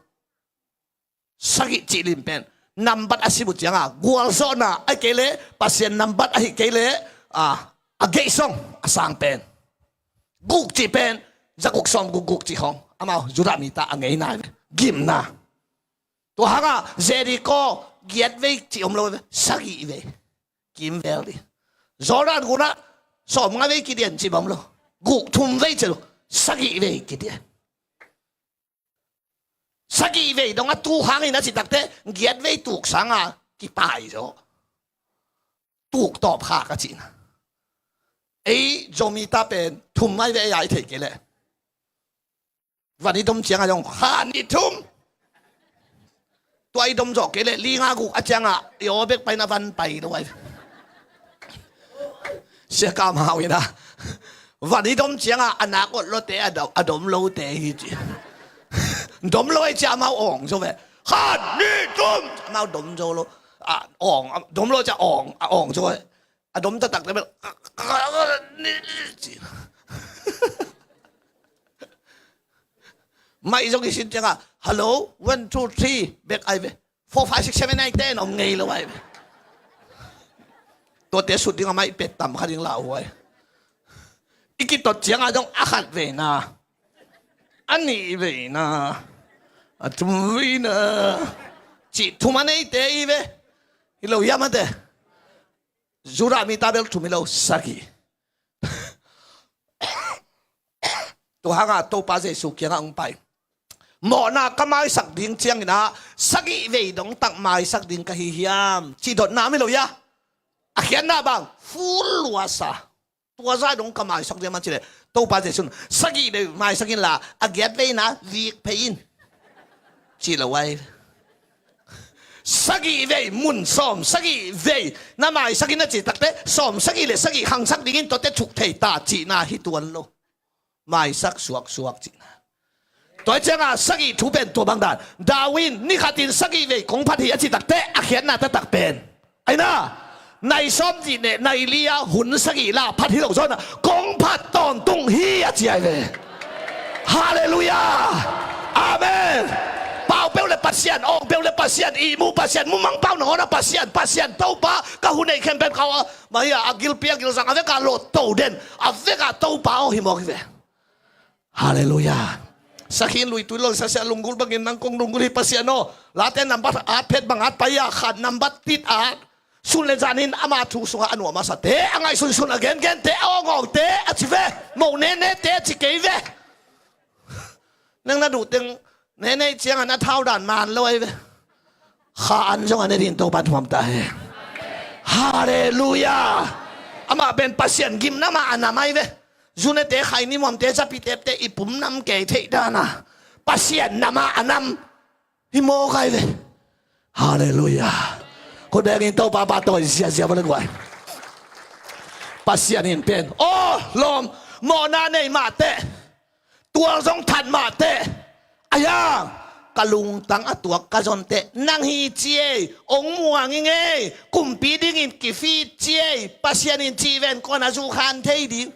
Sagih cih lim pen nambat a sim uh cianga gualzawhna a kei leh Pasian nambat ahi kei leh a geihsong a sang pen guk cih pen zaguk sawm guk guk cih khong amau Judah mite a ngeina gimna. Tua hanga Jeriko giat vei cih om lo sagih vei kimvel dih. Jordan gunah sawm nga vei kidian cih bang om lo. Guk thum vei cih lo sagih vei kidian. Sagih vei dong a tuk hangin a cih takte giat vei tuk sanga kipai zaw. Tuk tawp khak a cihna. Ei Zomite pen thum ai ve ei ai thei kei leh. Van i dom cianga zong kha nih thum. Tua i dom zawh kei leh li nga guk a cianga i aw bek paina van pai lo ai. Sia Kam Hau ina van i dom cianga a nak ot lote a dom lote hi ci. Dom lo ai cia amau awng zo ve. Kha nih thum amau dom zo lo. Dom lo cia awng a awng zo ai. A dom taktak te bel mai zong i sin cianga hello one two three bek ai ve. Four five six seven eight ten om ngei lo ai ve. Tuate sut dinga mai pet tam kha ding lau ai. I kitot cianga zong a khat veina a nih veina a thum veina cih thum a neite i ve. Hi lo hiam ate. Judah mite bel thum hi lo sagih. Tua hanga Topa Jesu kiangah hong pai. Mawhna ka maisak ding ciangin ah sagih vei dong tak maisak ding ka hi hiam? Cih dotna om hi lo hia? A khiatna bang, full luasa. Tua zah dong ka maisak ding mah ci leh, Topa Jesuh in sagih vei maisak inla, a giat vei na vik phei in, ci lo ai. Sagih vei mun sawm sagih vei na maisak in a cih takteh, sawm sagih le sagih khangsak dingin tuate thuk thei ta cihna hi tuan lo. Maisak suaksuak cihna. Tua hi ciangah sagih thu pen tua bang dan. David in ni khatin sagih vei kong phat hi a cih takteh a khiatna taktak pen, ai na, nai sawm dih neh nai li-a hun sagih la phat hi lo zawnah kong phat tawntung hi a ci ai ve. Halleluiah. Amen. Pau peuh le Pasian, awng peuh le Pasian, ihmu Pasian, mumang pau nangawn ah Pasian, Pasian Topa, ka hun neih khempeuh kau a, mah hi a, a gilpi a gilzang a vekah lawt to den, a vekah Topa aw hi mawk hi ve. Halleluiah. Sakhi in luitui lon sasia lunggulh bangin nang kong lunggulh hi Pasian aw. Late nambat at phet bang at pai a, khat nambat tit at, sun le zanin ama thu sungah a nuam a sate, a ngaihsunsun a gengente, a awngawngte a ci ve. Mo nenete a ci kei ve. Nang na duh teng nene ih ciangah na thau dan man lo ai ve. Kha an zong a ne dingin Topa thuam ta he. Halleluiah. Amah pen Pasian gimnam a a nam ai ve. Zunete, khaini muamte, zapitepte i pum nam kei theih dana Pasian nama a nam hi mawk ai ve. Halleluiah. Khut bengin Topa pahtawi ziazia vua le guai. Pasian in pen aw lawm, mawhna nei mahteh, tual zong that mahteh, a hiang, ka lungtang a tuak ka zonteh nang hi ci ei, ong muang ing ei, kumpi dingin kifit ci ei, Pasian in cih ven kuan a zukhan thei ding.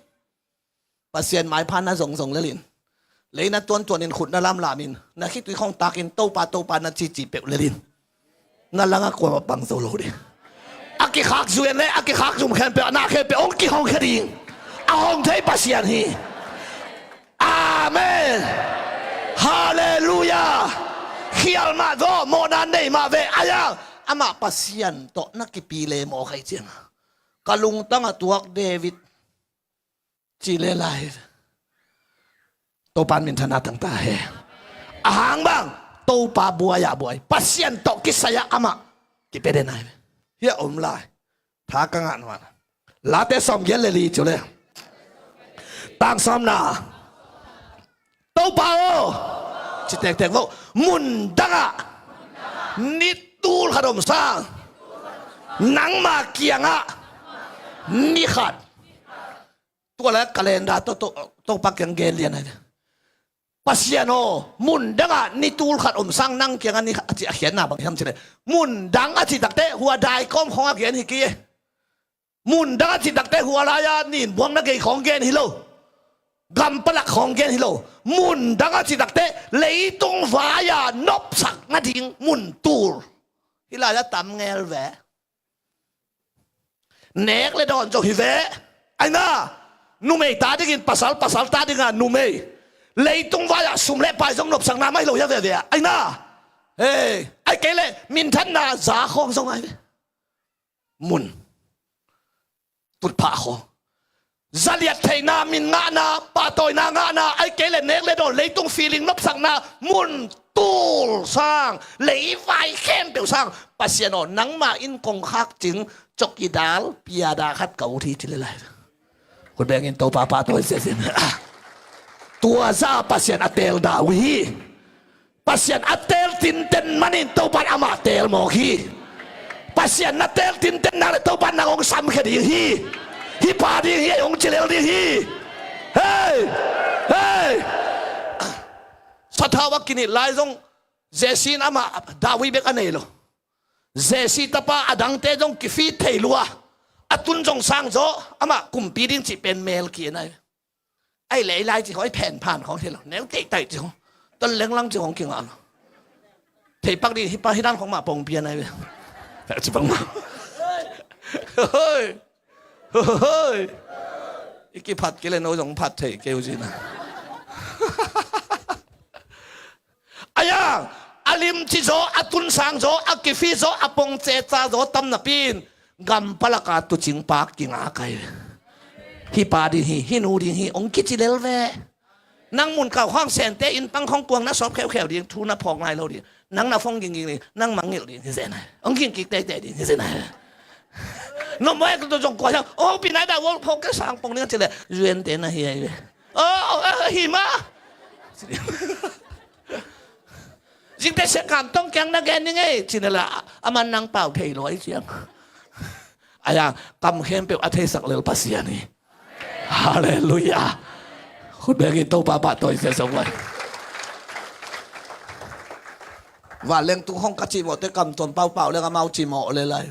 Pasian maipha na zongzong lelin, lei na tuantuanin, khut na lamlamin, na khitui khong takin Topa Topa na cici peuh lelin, na langah kuamah pang zo lo ding. A kikhak zuen le a kikhak zum khempeuh, a na khempeuh hong kihong khia ding. A hong thei Pasian hi. Amen. Halleluiah. Khial mah zaw, mawhna nei mah ve. A hiang, amah Pasian tawh na kipi le mawk ai cianga, ka lungtang a tuak David ci le lai. Topa in minthanna tang ta he. A hang bang, Topa buai ah buai, Pasian tawh kisai ah amah kipia den ai ve. Hiah om lai. Tha ka ngah nuam. Late sawmgiat le li cu le, tang sawmna. Topa aw, ci tektek vo. Mun dangah ni tul khat om sang, nangma kiangah ni khat. Tua le calendar tawh, tawh, Topa kiang gen lian ai ve. Pasian aw, mun dangah ni tul khat om sang nang kiangah ni khat a cih a khiatna bang hiam cih leh, mun dang a cih takteh hua daikawm khawng a gen hi kei e. Mun dang a cih takteh hua lai-a nin buang na gei khawng gen hi lo. Gam palak khawng gen hi lo. Mun dang a cih takteh leitung vai-a nopsak nading mun tul. Hih lai-ah tam ngel ve. Nek le dawn zong hi ve. Ai na, numei ta dingin pasal, pasal ta dinga numei. Leitung vai-ah sum le pai zong nopsakna mah hi lo hia veve ah. Ai na. Hei, ai kei leh minthanna za khawng zong ai ve. Mun tutphah khawng, zaliat theihna, min ngahna, pahtawina ngahna, ai kei le nek le dawn, leitung feeling nopsakna mun tul sang, leivai khempeuh sang, Pasian aw, nangmah in kong khak cing, cawkidal piada khat ka ut hi ci le lai. Khut bengin Topa pahtawi ziazia. Tua zah Pasian a teel dah uh hi. Pasian a teel tinten manin Topa in amah teel mawk hi. Pasian na teel tinten nak le Topa in nang hong samkhia ding hi. Hih pa ding hi, hong cilel ding hi. Hei! Hei! Sathau a kinit lai zong Jesse in amah David bek a nei lo. Jesse tapa a dangte zong kifit thei lua. A tun zong sang zaw, amah kumpi ding cih pen mel ki a nai. Ai lei lai ci khong, ai phen phan khong hi lo. Neu teih taih ci khong. Ton leng lang ci khong kingah lo. Thei pak ding hi pa hi dan khong mah pong pian ai ve. Ci pak mah. Hoi. Hoi. I kiphat kei le no zong phat thei kei uh ci na. Ai a, a limci zaw, a tunsang zaw, a kifi zaw, a pongceca zaw tam napi in gam palaka tuucing pa kingak ai. Hih pa ding hi, hih nu ding hi, hong kici lel ve. Nang mun kau khawng Sente inn pang khawng kuang na sawp kheukheu ding, thu na phawk nai lo ding. Nang na phone ging ging ding, nang mangngilh ding hi zen ai. Hong ging kik teitei ding hi zen ai. Nop mai tu zong kua hiam. Oh, pi nai da wol phawk ke sang pong ding a ci leh. Zuente na hi ai ve. Oh, oh, oh, hi ma. Zingte siakam tong kiang na gen ning ei. Ci na la, a man nang pau thei lo ai ciang. Ai a, kam khempeuh a theisak lel Pasian hi. Halleluiah. Khut bengin Topa pahtawi sia sawk lai. Vanleng tu hong ka cimawhte kam tuam paupau leng amau cimawh le lai.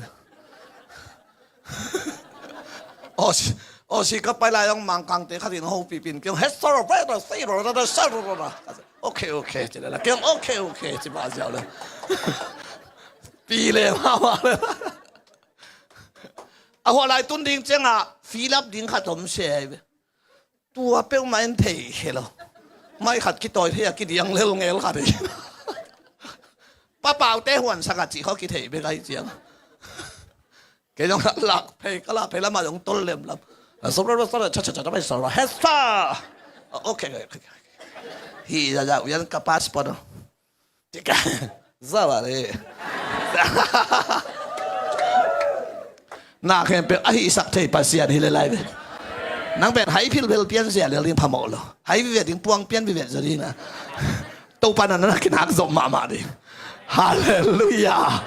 Aw si, aw si ka pai lai hong Mangkangte khatin hopih pin kiang. Hesoro, hesoro, hesoro. Okay, okay, ci le la. Kiang, okay, okay, ci pah ziau le. Pi le mama le. A huah lai tun ding ciangah fill up ding khat om se ai ve. Tua peuhmah en thei khe lo. Mai khat kitawi thei a kidiang lel ngel khat hi. Papaute huansak a cih khaw kithei bek ahi ciang. Kei zong lak phei ka lak phei lamah zong tol lem lam. Hesa. Okay, okay, okay. Hi zaza uyan ka passport. Tika. Zawa le. Na khempeuh a hihsak thei Pasian hi le lai ve. Nang pen hai philphel pian zia lel ding phamawh lo. Hai vivet ding puang pian vivet zaw ding a. Topa na na kinak zom mahmah ding. Halleluiah.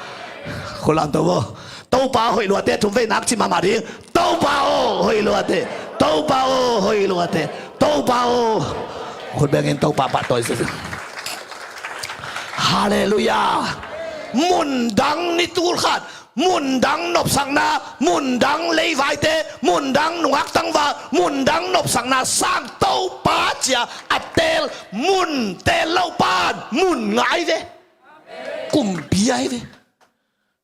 Khulam to bo. Topa hoih luate thum vei nak ci mahmah ding. Topa aw hoih luate. Topa aw hoih luate. Topa aw. Khut bengin Topa pahtawi sia. Halleluiah. Mundang ni tul khat. Mundang nopsakna, mundang leivaite, mundang nungak tangval, mundang nopsakna sang Topa cia a teel, mun teel lo pan mun ngah ai ve. Kumpi ai ve.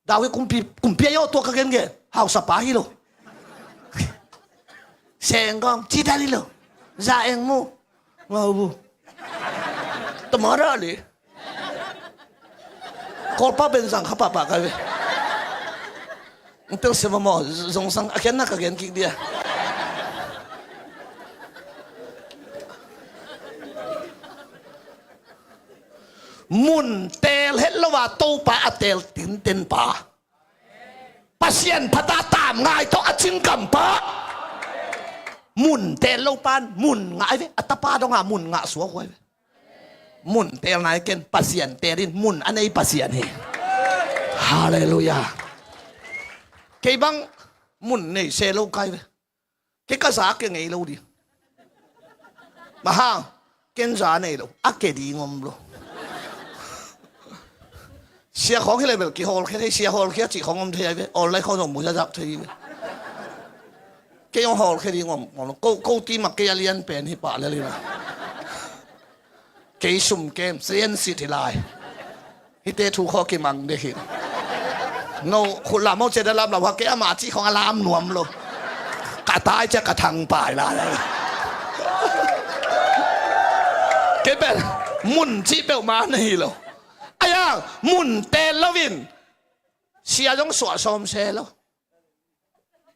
David kumpi, kumpi ai aw tua ka gen gen. Hausapa hi lo. Sengkong, cidan hi lo. Za eng mu. Ngau bu. Tomorrow li. Kawlpa benzang kha pahpah kai ve. Ng tel se mamaw, zong sang a khian na ka gen kik dia. Mun teel het lo a Topa a teel tinten pa. Pasian phata tam ngai tawh a cingkam pa. Mun teel lo pan mun ngah ai ve. A tapa donga mun ngah suak huai ve. Mun teel nai ken Pasian teel in mun a nei Pasian hi. Halleluiah. Kei bang mun nei se lo kai ve. Kei ka za ke ngei lo di. Maha, ken za nei lo. A ke ding om lo. Sia khawng hi le bel kihawlkhia thei, sia hawlkhia cih khawng om thei ai ve. Online khawng zong mu zazak thei ve. Kei zong hawlkhia ding om, om lo. Ko, ko ti mak kei a lian pen hi pah le lina. Kei sum kem, sian sit hi lai. Hihte thu khaw kimang dek hi. No, khut lam ho cia da lam lam ha, kei ama cih khawng a lam nuam lo. Ka tai cia ka thang pai lai. Kei pen, mun cih peuhmah na hi lo. Ai a, mun teel lo in, sia zong suah sawm se lo.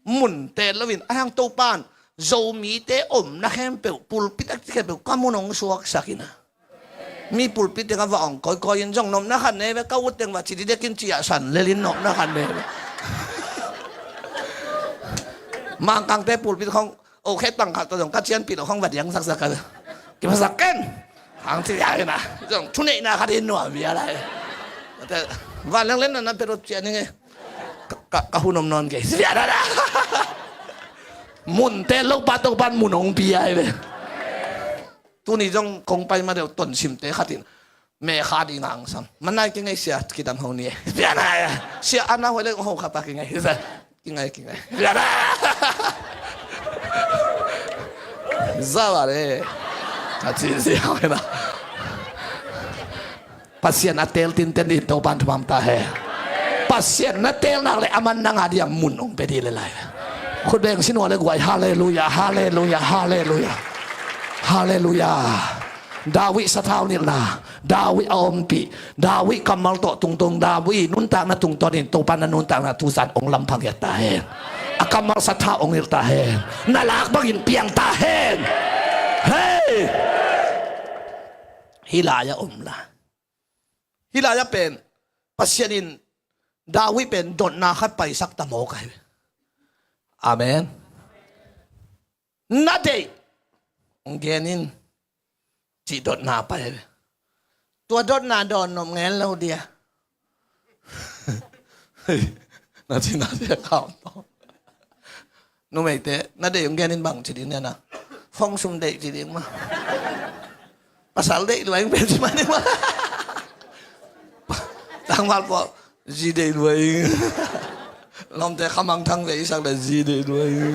Mun teel lo in, a hang Topan, Zomite omna khempeuh, pulpit a khempeuh, ka mun hong suaksak in a. Mi pulpit teng a va ong kawikawi in zong nopna khat ne ve, ka ut teng va ci didek in ciah san lel in nopna khat ne ve. Mangkangte pulpit khong, o khe tang khat tawh zong, ka cianpih lo khong va diang saksak a. Kiphasak ken. Hang ci ya ina. Zong thuneihna khat in nuam bia lai. Te, van leng len na na perot cian ing e. Ka, ka, ka hun om nawn kei. Sia da da. Mun teel lo pa Topan mun hong pia ai ve. Tuni zong kong pai ma deuh tonsimte khat in. Me kha ding ang sam. Manai kingei sia kidam ho ni. Sia na ya. Sia ana hoi le ho kha pa kingei. Sia. Kingei, kingei. Sia na. Zawa le. Ka ci sia hoi na. Pasian a teel tinten dih Topan thupha ta hen. Pasian na teel nak le aman nang a dia mun hong pe dih le lai. Khut beng sin hua le guai. Halleluiah, halleluiah, halleluiah. Halleluiah. David sathau nilhna, David a ompih, David kammal tawh tungtung, David nuntakna tungtawnin Topan na nuntakna tuzan hong lam phagiat ta hen. A kammal sathau hong nilh ta hen. Na lak bangin piang ta hen. Hei! Hih lai-ah om lai. Hih lai-ah pen Pasian in David pen dotna khat paisak ta mawk ahi. Amen. Na deih hong gen in, cih dotna pai ve. Tua dotna dawn nop ngen lo dia. Na ci na sia kau. Numeite na deih hong gen in bang ci ding nia na. Fong sum deih ci ding ma. Pasal deih lua ing pen ci ma ding ma. Tangval pua zi deih lua ing. Lawmte khamang thang ve isak le zi deih lua ing.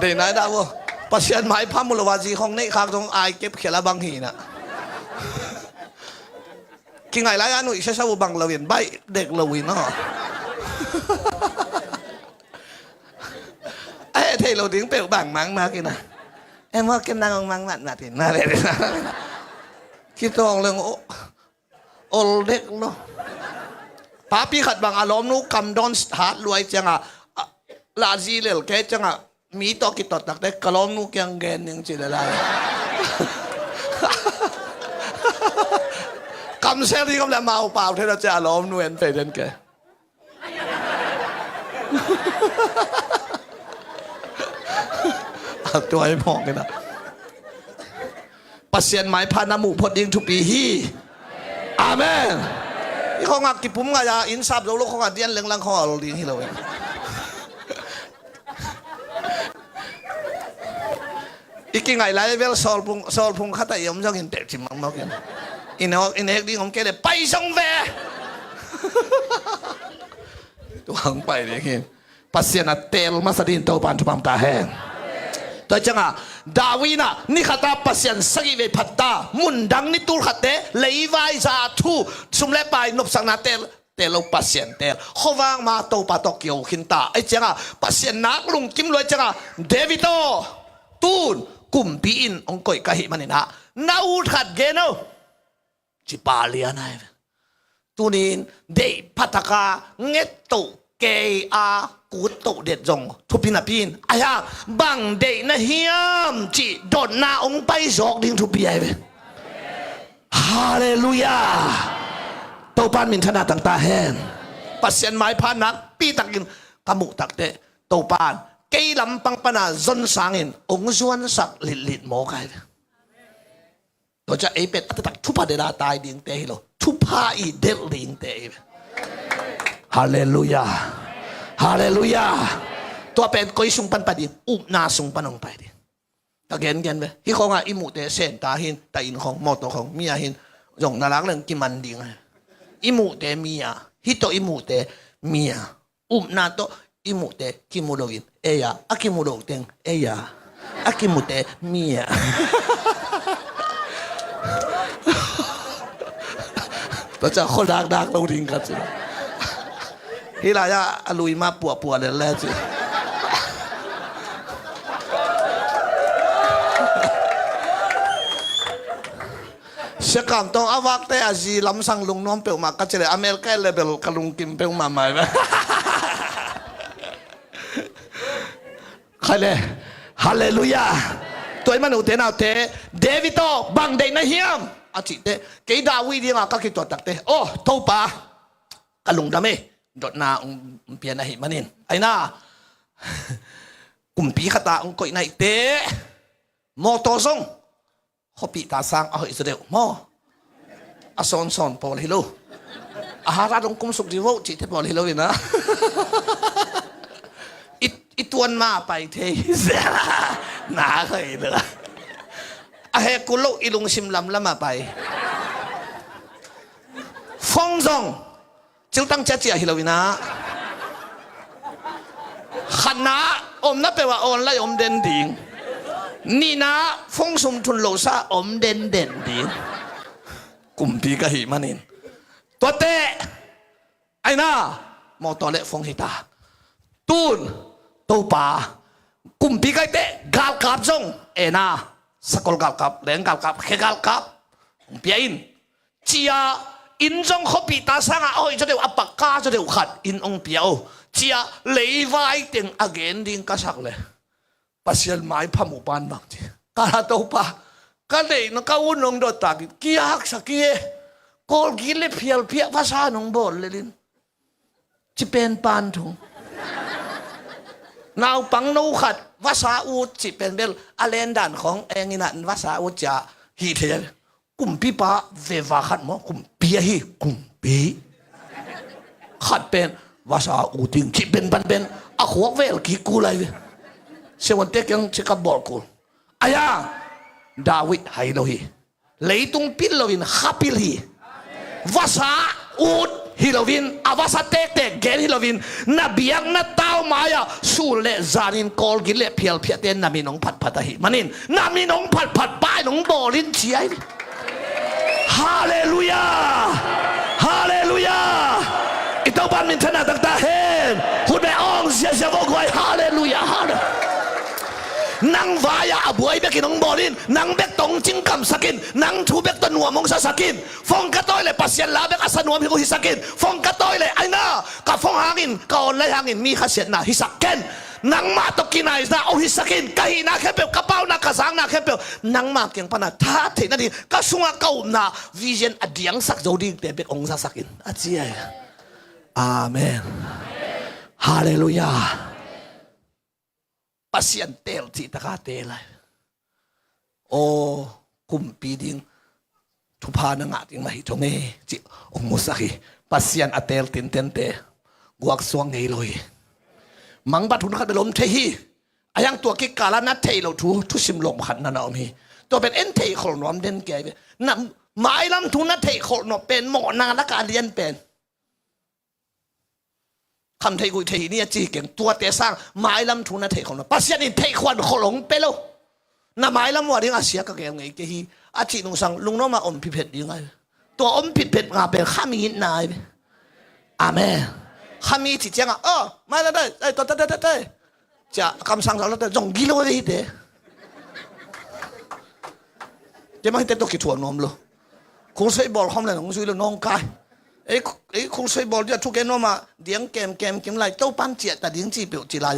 Deih nai dah vo. Pasian maipha mu lo a zi khong neih khak zong ai kep khel a bang hi na. Kingaih lai a nuih siasa uh bang lo in baih dek lo in aw. A heh thei lo ding peuh bang mang mak in a. Em aw ken nang ong mang mat mat in na le. Kitawng leng ol dek lo. Papi khat bang a lawmnu kam dawn hat luai cianga la zi lel ke cianga mi tawh kitot takte ka lawmnu kiang gen ning ci le lai. Kamsel ding om le mau pau thei lo cia a lawmnu en pei den ke. A tuai mawk ina. Pasian maipha na muh phot ding thupi hi. Amen. I khongah kipum ngai a inn sap zo lo khongah dian lenglang khongah ol ding hi lo. I kingaih lai vel sawlphung sawlphung khat a i om zongin teh cim mangmawk in. I nek ding om kei le pai zong ve. Tuang pai ding hi. Pasian a teel masa dingin Topan thupam ta hen. Tua cianga David in a nikhata Pasian sagih vei phatta mundang ni tulkhatte leivai za thu sum le pai nopsakna teel teel lo Pasian teel khuavak ma Topa tawh kio khinta. Ei cianga Pasian nak lungkim luai cianga David aw tun kumpi in ong koih ka hih maninah na ut khat gen o. Cipa lian ai. Tunin deih phataka nget toh kei a kut toh det zong thupi napi in aia bang deih na hiam cih dotna ong pai zawk ding thupi ai ve. Halleluia. Topan minthana tangta hen. Pasian maipha nakpi takin ka muh takte Topan kei lampang pana zon sangin ong zuansak litlit mawk ai ve. Tua cia ei pen a taktak thupha dela tai dingte hi lo. Thupha i del dingte hi. Halleluia. Halleluia. Tua pen koi sung pan pai ding, upna sung pan hong pai ding. Ka gengen ve. Hi khongah i muhte senta hin, ta inn khong, mawtaw khong, mi a hin, zong na lak leng kiman ding. I muhte mi a, hi tawh i muhte mi a. Upna tawh i muhte kimu loin ei a, a kimu lo teng ei a, a kimute mi a. Tua ciang khual dakdak lo ding khat ci. Hih lai-ah a lui mah puahpuah lel le ci. Sia Kam Tawng a vakte a zi lamsang lungnuam peuhmah ka ci le America level ka lungkim peuhmah mai ve. Khai le. Halleluia. Tua i manute naute David aw bang deih na hiam a cihte kei David dinga ka kituat takte aw Topa ka lungdam e. Dotna ong pia na hih manin aina kumpi khata ong koih na hihte mawtaw zong khuapihta sang a hoih zaw deuh maw? A sawnsawn pawl hi lo. A hara dong kumsuk dih voh cihte pawl hi lo ina. I, i tuan ma pai thei. Na hoih lo. A hekul lo i lungsim lamlam a pai. Fong zong Ciltang ciacia hi lo ina. Khatna omna peuh a online om den ding. Nihna fong sum thun lo sa om den den ding. Kumpi ka hih manin tuate aina mawtaw le fong hita. Tun Topa kumpi kaite galkap zong ena sakol galkap leng galkap khe galkap hong pia in. Cia inn zong khuapihta sangah a hoih zaw deuh a pakka zaw deuh khat inn ong pia o. Cia leivai teng a gen ding ka sak le Pasian maipha mu pan bang ci. Kala Topa Ka deihna ka ut nong dot tak in, kihaksa kei e. Kawlgit le phialphiah vasa nong bawl lel in, ci pen pan thung. Naupang no khat vasa ut ci pen bel a lendan khawng eng in ah vasa ut ci a hih thei a. Kumpipa veva khat maw, kumpi ahi, kumpi. Khat pen vasa ut ing ci pen pan pen a khuak vel kik kul lai ve. Siavuante kiang ci ka bawl kul. Aya, David hai lo hi. Leitung pil loin kha pil hi. Vasa ut hi loin, a vasa tektek gen hi loin, na biakna tau mai-ah sun le zanin Kawlgit le phialphiahte na min hong phatphat ahih manin, na min hong phatphat pai nong bawl in ci ahi. Halleluiah. Halleluiah. I Topa min thanna taktak hen. Khut beng hong ziazia vo guai. Halleluiah. Halleluiah. Nang vai-ah a buai bekin hong bawl in, nang bek tawh hong cingkamsak in, nang thu bek tawh nuam hong sasak in. Phone ka tawi leh Pasian la bek a sa nuam hi, hong hisak in. Phone ka tawi leh, aina, ka phone hangin, ka online hangin mi khasiatna hisak ken. Nangmah tawh kinaina hong hisak in. Ka hihna khempeuh, ka pauna, ka zakna khempeuh nangmah kiang pana tha theih nading, ka sungah ka upna vision a diangsak zo dingte bek hong zasak in, a ci ahi. Amen. Halleluiah. Pasian teel cih taka teel lai. Aw, kumpi ding thupha na ngah ding mah hi thong e, cih hong musak hi. Pasian a teel tintente guaksuak ngei lo hi. Mangbat hun khat bel om thei hi. A hiang tua kikala na theih loh thu, thusim lom khat na na om hi. Tua pen en theihkholh nuam den kei ve. Na mailam thu na theihkholh nop pen mawhna lakah a lian pen. Kham theih guih theih hi ni a ci hi keng, tuate sang mailam thu na theihkholh nop. Pasian in theihkhuan kholh hong pe lo. Na mailam uh a ding a sia ka gel ngei kei hi, a cih nungsang lungnuam a om phiphet ding ai. Tua om phiphet nga pen khami itna ai. Amen. Khami cih ciangah, oh, mai la dai, dai, tua, dai, dai, dai, dai. Cia, kamsang sa lo te, zong gilo ve hi te. Te mang hi te tua kithuah nuam lo. Khulsei bawl khawm le nong zui lo nong kai. Ei, ei khulsei bawl dia thuke nuam a, diang kem kem kim lai, Topan ciah ta ding ci peuh ci lai.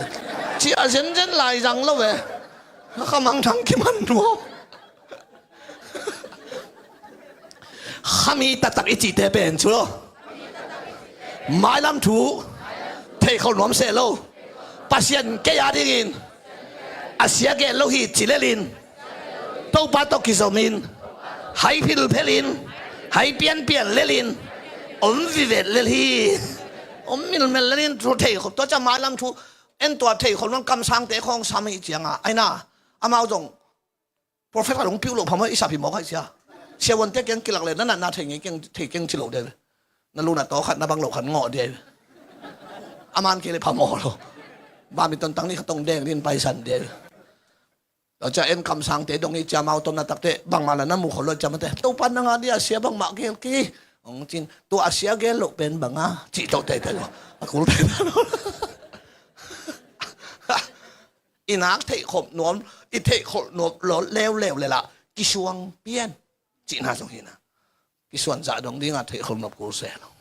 Ciah zenzen lai zang lo ve. Khamang thang kiman nuam. Khami taktak i cihte pen cu lo. Mailam thu theihkholh nuam seh lo. Pasian kei a dingin a sia gel lo hi ci lelin, Topa tawh kizomin, hai philphel in, hai pianpian lelin, om vivet lel hi. Om milmel lelin thu theihkholh, tua cia mailam thu en tua theihkholh nuam kamsangte khawng sam hi cianga, aina, amau zong Prophet khat hong piuh loh phamawh i sap hi mawk hai sia. Siavuante kiang kilak le na natna thei ngei keng, thei keng ci loh dia ve. Na lu na taw khat na bang loh khat ngawh dia ve. A man kei le phamawh lo. Badminton tang ni khat tong deng din paisan dia ve. Tua cia en kamsangte dong i cia mau tom na takte bangmah la na mu khol lo cia mate. Topa na ngah dia sia bangmah gel kei. Hong cin tua a sia gel loh pen banga cih toh teitei lo. A kul teitei lo. I nak theihkholh nuam, i theihkholh nuam lo leuleu le lah kisuang pian cihna zong hi na. Kisuan zah dong dinga theihkholh nuam kul se lo.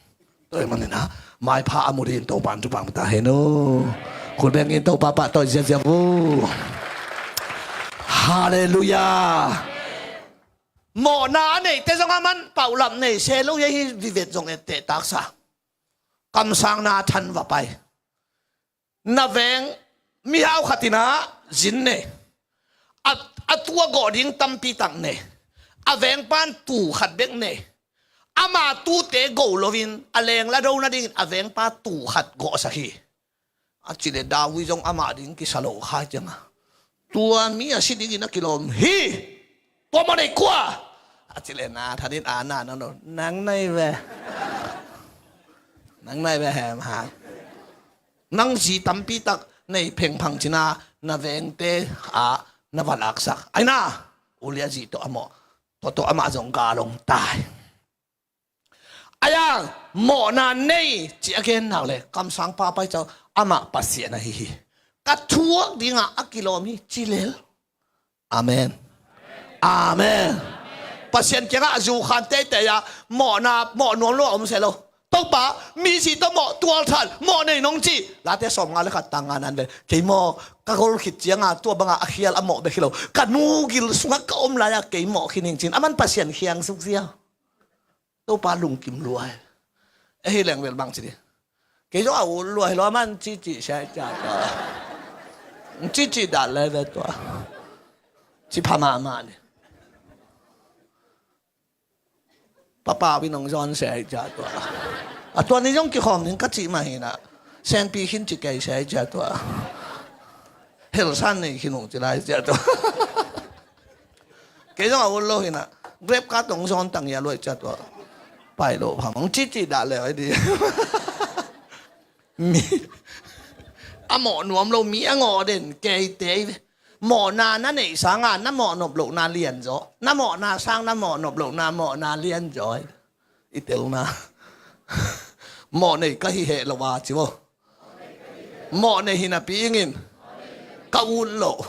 Tua hi manin ah maipha a mu dingin Topa in thupha pia ta hen aw. Khut beng in Topa pahtawi ziazia vo. Halleluiah. Mawhna a neihte zong a man paulap nei se lo hi, vivet zong etteh taksa. Kamsangna than va pai. Na veng mihau khat in ah zin nei. A, a tu a gawh ding tampi tak nei. A vengpan tuu khat bek nei. Ama tuute go loin a leng la do nadingin a vengpa tuu khat gawhsak hi. A cih leh David zong amah ding kisa lo khai cianga tua mi a si dingin a kilawm hi. Tua mawh nei kua? A cih leh Nathan in a na na lo, nang nei ve. Nang nei ve hem hang. Nang zi tampi tak nei phengphang cina na vengte ah na va laksak. Aina, Uliah zi tawh a mawh. Tua tawh amah zong galong tai. Ayang, mawhna nei ci a gen nak le kamsang pa pai cau amah Pasian ahi hi. Ka thuak dingah a kilawm hi ci lel. Amen. Amen. Pasian kiangah a zukhan teitei ah mawhna mawh nuam lo a om seh lo. Topa, mi zi tawh mawh tualthat mawh nei nong ci. Late sawm nga le khat tang nga nan ve. Kei maw, Ka gol khit cianga tua banga a khial a mawh bek hi lo, ka nu gil sungah ka om lai-a kei mawh khin ing cin, aman Pasian khiang suk ziau. Topa lungkim lua hi. Ahi leng bel bang ci di. Kei zong a ut lua hi lo, aman cici sia hi cia tua. Cici dah le ve tua. Ci pha mahmah ni. Papa wi nong zawn sia hi cia tua. A tua ni zong kikhawm ning ka cih mah hinah. Sengpi khin ci kei sia hi cia tua. Helsan nei khin ung ci lai cia tua. Kei zong a ut lo hinah. Grab ka tong zawn tang ia luai cia tua. Pai lo phamang cici dah leo ai di. Mi a mawh nuam lo, mi a ngawh den kei tei ve. Mawhna na neih sanga na mawh nop lohna lianzaw, na mawhna sang na mawh nop lohna mawhna lianzaw. I telna mawh nei ka hi heh lo a ci maw? Mawh nei hi napi ingin ka ut loh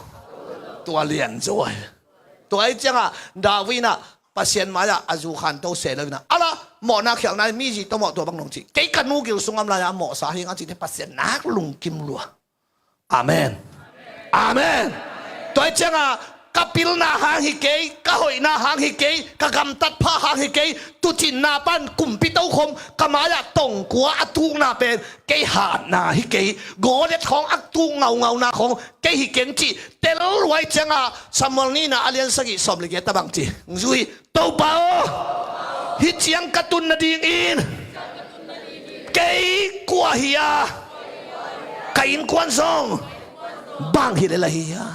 tua lianzaw. Tua ai cianga David inah Pasian mai-ah a zu khanto se lo inah, ala mawhna khialhna mi zi tawh mawh tua bang nong ci. Kei ka nu gil sung am lai-a mawhsa hing a cite Pasian nak lungkim lua. Amen. Amen. Tua ai cianga ka pilna hang hi kei, ka hoihna hang hi kei, ka gamtat pha hang hi kei, tucinna pan kumpi tokhom ka mai-ah tongkua a tukna pen kei hatna hi kei, Goliat khawng a tuk ngaungauna khawng kei hi keng cih tel luai cianga Samuel nihna a lian sagih sawm le giat a bang ci. Zui, Topa aw, hih ciang ka tun nadingin kei kua hi a, ka innkuan zong bang hi lel ahi a.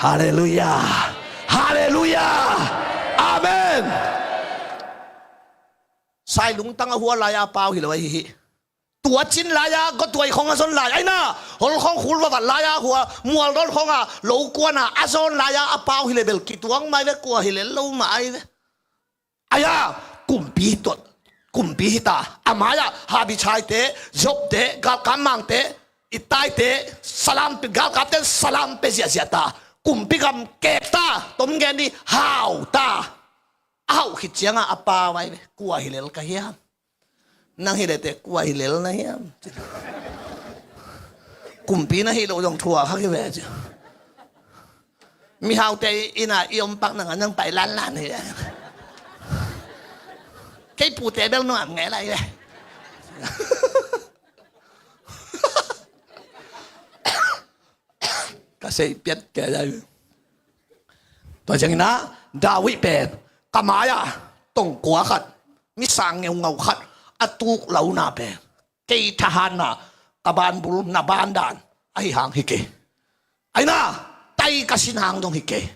Halleluiah. Halleluiah. Amen. Sai lungtang a hua lai-a pau hi lo ahi hi. Tua cin lai-a, gotuai khong a zon lai aina, hol khong khul vavat lai-a hua, mualdon khonga lo kuana a zon lai-a a pau hi le bel kituang mai ve, kua hi lel lo mah ai ve. Aia, kumpi tuat, kumpi hita, a mai-ah Habichaite, Zobte, galkap mangte, Ittaite salam pe, galkapte salam pe ziahziah ta, kumpi gam kek ta, tom gen ni hau ta. A hauh khit cianga a pau ai ve, kua hi lel ka hiam? Nang hi lete kua hi lel na hiam? Kumpi na hi lo zong thua kha ki ve ci. Mihaute ina i om pak nanga nang pai lanlan hi. Kei pute bel nuam ngei lai ve. Ka sei piat kei lai ve. Tua ciangina David pen ka mai-a tongkua khat, mi sang ngeungau khat a tuk lona pen kei thahatna, ka banbul na bandan ahi hang hi kei. Aina tai ka sin hang dong hi kei.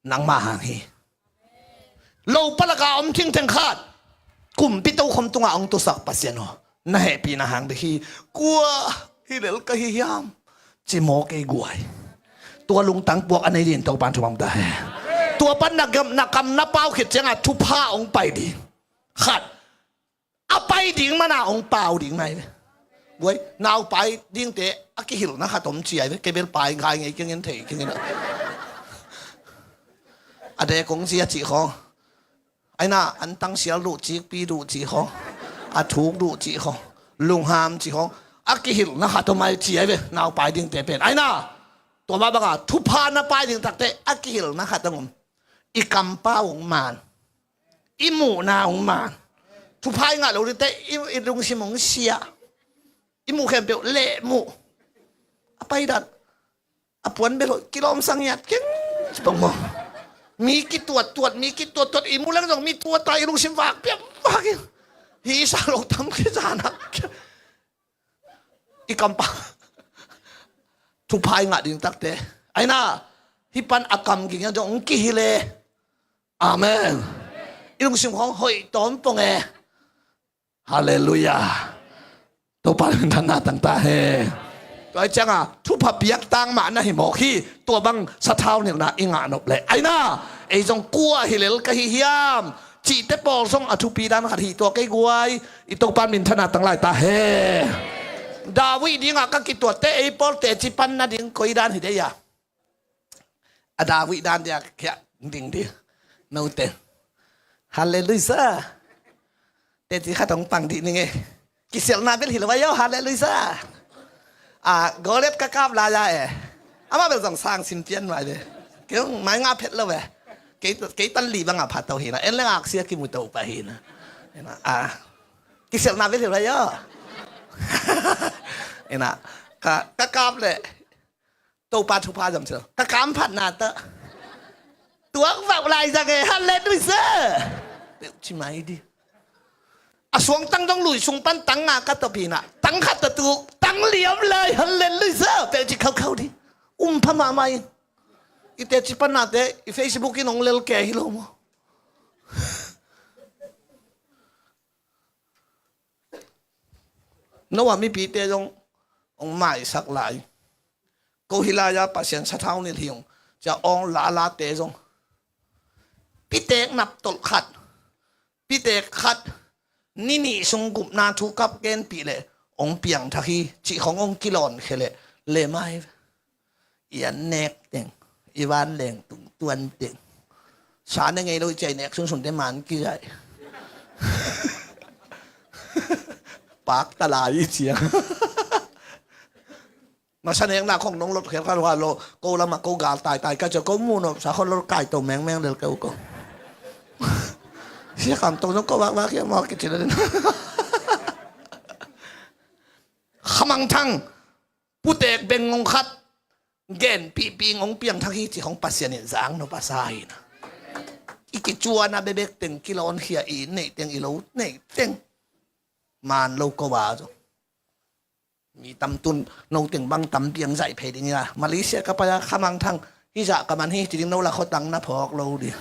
Nangmah hang hi. Lo palaka om thingtheng khat kumpi tokhom tunga hong tusak Pasian aw, na hehpihna hang bek hi. Kua hi lel ka hi hiam? Ci maw kei guai. Tua lungtang puak a nei din Topan thumang ta he. Tua pan na kam na pau khit cianga thupha hong pai ding khat a pai ding mana hong pau ding mai ve. Guai, naupai dingte a kihilhna khat om ci ai ve, kei bel pai ngai ngei kengin thei kengin. A de kong ci a cih khong. Aina an tangsial duh cikpi duh cih khong. A thuk duh cih khong. Lungham cih khong. A kihilhna khat om ai ci ai ve, naupai dingte pen. Aina tua mah banga thupha na pai ding takte a kihilhna khat a ngom. I kampau hong man. I muhna hong man. Thupha i ngah lo dingte i, i lungsim hong sia. I muh khempeuh leh muh. A paidan a puan bel hoih kilawmsang ngiat keng. Cipang maw? Mi kituattuat, mi kituattuat, i muh leng zong mi tuata i lungsim vak piam vak in. Hi sa lo tam kizanak. I kampa thupha i ngah ding takte. Aina hih pan a kam ging zong hong kihilh e. Amen. I lungsim khong hoih tawm pong e. Halleluiah. Topa minthanna tangta he. Tua cianga thupha piak tang mah na hi mawk hi. Tua bang sathau nilhna i ngah nop leh aina ei zong kua hi lel ka hi hiam? Cihte pawl zong a thupi dan khat hi tua kei guai. I Topa minthanna tang lai ta he. David dingah ka kituatte ei pawl teci pan nading koi dan hi dei a? A David dan dia khiah ding di. Note. Halleluiah. Teci khat hong pang dih ning e. Kisialhna bel hi lo a yo, halleluiah. A, golet ka kap lai a e. Amah bel zong sang sim pian mai ve. Kei hong mai nga phet lo ve. Kei, kei tan li bang a phat to hi na. En leng aksi a kimu to pah hi na. Hi na, a. Kiselna ve hi lo lai aw. Hi na, ka, ka kap leh Topa thupha zom ci lo. Ka kam phatna tawh tuak vauh lai zang e, halleluiah. Peuh ci mai di. A suangtang dong lui sung pan tang nga ka tawh pi na. Tang khat tawh tuk, tang li om lai, halleluiah. Peuh ci khaukhau di. Um pha mahmah in. I teci pan nate, i Facebook in hong lel kei hi lo maw. Noah mipite zong hong maisak lai. Ko hi lai-a Pasian sathau nilh hi ung. Cia awng lalate zong. Pitek naptolh khat. Pitek khat. Ni nih sung gupna thu kap genpih leh hong piangthak hi. Cih khong hong kilawnkhia leh. Lemai. I an nek teng, i van leng tung tuan teng. Sa ne ngei lo i ciai nek sunsun te man kizaih. Pak ta lai i ciang. Masa nekna khong nong lot khel kha lo, ko lama ko gal taitai ka cia ko mu nop sa khon lot kai to mengmeng lel keu ko. Sia kam to nong ko vak vak hiam mawk ki cina den. Khamang thang. Putek beng ngong khat genpihpih ngong piangthak hi ci khong Pasian in zang nop a sa hi na. I kicuan a bebek teng kilawnkhia i neih teng i lo neih teng. Man lo ko a zong. Mi tam tun no teng bang tam piang zaih phei ding hi a. Malaysia ka pai a khamang thang hi zah ka man hi ci ding no la khotang na phawk lo ding.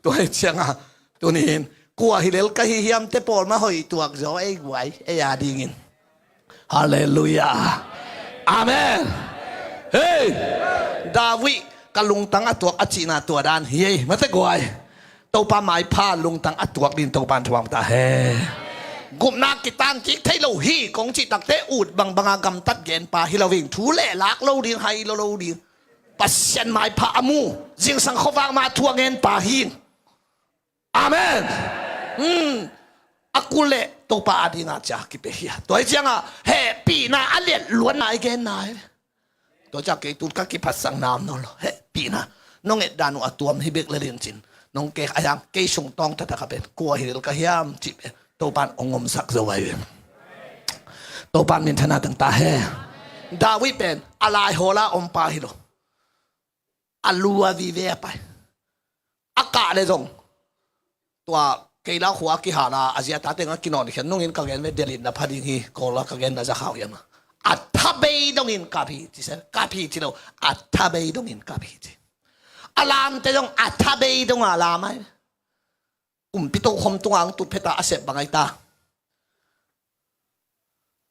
Tua hi cianga tunin kua hi lel ka hi hiam te pawl ma hoi tuak zaw ei guai ei a dingin. Halleluiah. Amen. Hei, David ka lungtang a tuak a cihna tua dan hi ei mate guai. Topa maipha lungtang a tuak din Topa in thupha ta he. Gupna kitang kik thei lo hi kong cih takte ut bangbanga gamtat genpa hi lo ving thu le lak lo ding hai lo lo ding. Pasian maipha a mu, zingsang khuavak ma thu a ngenpa hi. Amen. Hmm. A kul le Topa a dinga cia kipe hi a. Tua hi cianga hehpihna a liat luatna i genna hi. Tua cia kei tun ka kiphatsak nam nawn lo. Hehpihna nong et dan uh a tuam hi bek le lincin nong kek a hiang kei sung tawng tatak a pen kua hi lel ka hiam cih pen Topan ong omsak zo ai ven. Topan minthana tang ta he. David pen a lai hawla ompa hi lo. A lu a vive a pai. A kah le zong tua kei lau khua a kihal a a zia ta teng a kinawn khian nungin ka gen ve delin na pha ding hi kawl a ka gen na za khau hiam a. A thabei dongin kap hi ci se kap hi ci lo. A thabei dongin kap hi ci. A lamte zong a thabei donga lam ai. Kumpi tokhom tunga ang tut pheta a sep bang ai ta.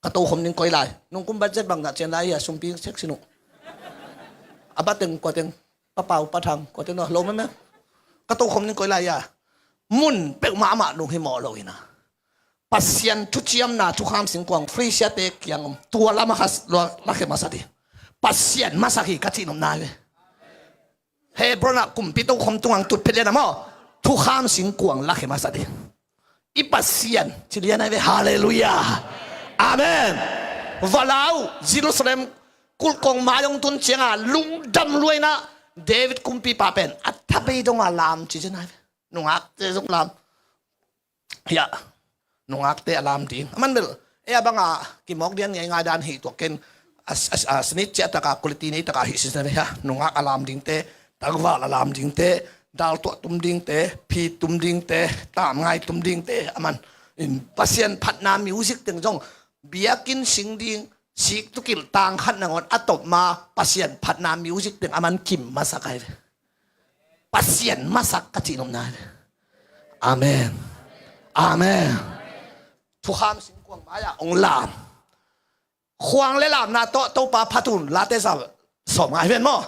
Ka tokhom ning koi lai nung kum budget bang na cian lai hi a sumpi sek sinu. A bateng kuateng papau pathang kuateng no lo meme. Ka tokhom ning koi lai hi a. Mun peuhmah amah nung hi mawh lo hi na. Pasian thuciamna thukham singkuang Frisia te kiang om tua lama kha lakhe masa di. Pasian masak hi ka cih nopna hi ve. Hebron ah kumpi tokhom tungang tut phet lian a maw thukham singkuang lakhe masa di. I Pasian ci lian ai ve. Halleluiah. Amen. Valau Jerusalem kulhkong mai hong tun cianga lungdam luaina David kumpipa pen a thabei donga lam ci cian ai ve. Nungakte zong lam. Hiah nungakte a lam ding a man bel ei a banga kimawk dian ngeingai dan hi tuak ken. A, a, a snit ciah taka quality nei taka hi sisna ve hia nungak a lam dingte, tangval a lam dingte, dal tuah tum dingte, phi tum dingte, tamngai tum dingte a man in Pasian phatna music teng zong biakinn sing ding sik tukilh tang khat nangawn a topma Pasian phatna music teng a man kim masak ai ve. Pasian masak ka cih nopna hi. Amen. Amen. Thukham singkuang mai-ah ong lam. Khuang le lamna tawh Topa phatun late sa sawm ngai ven maw?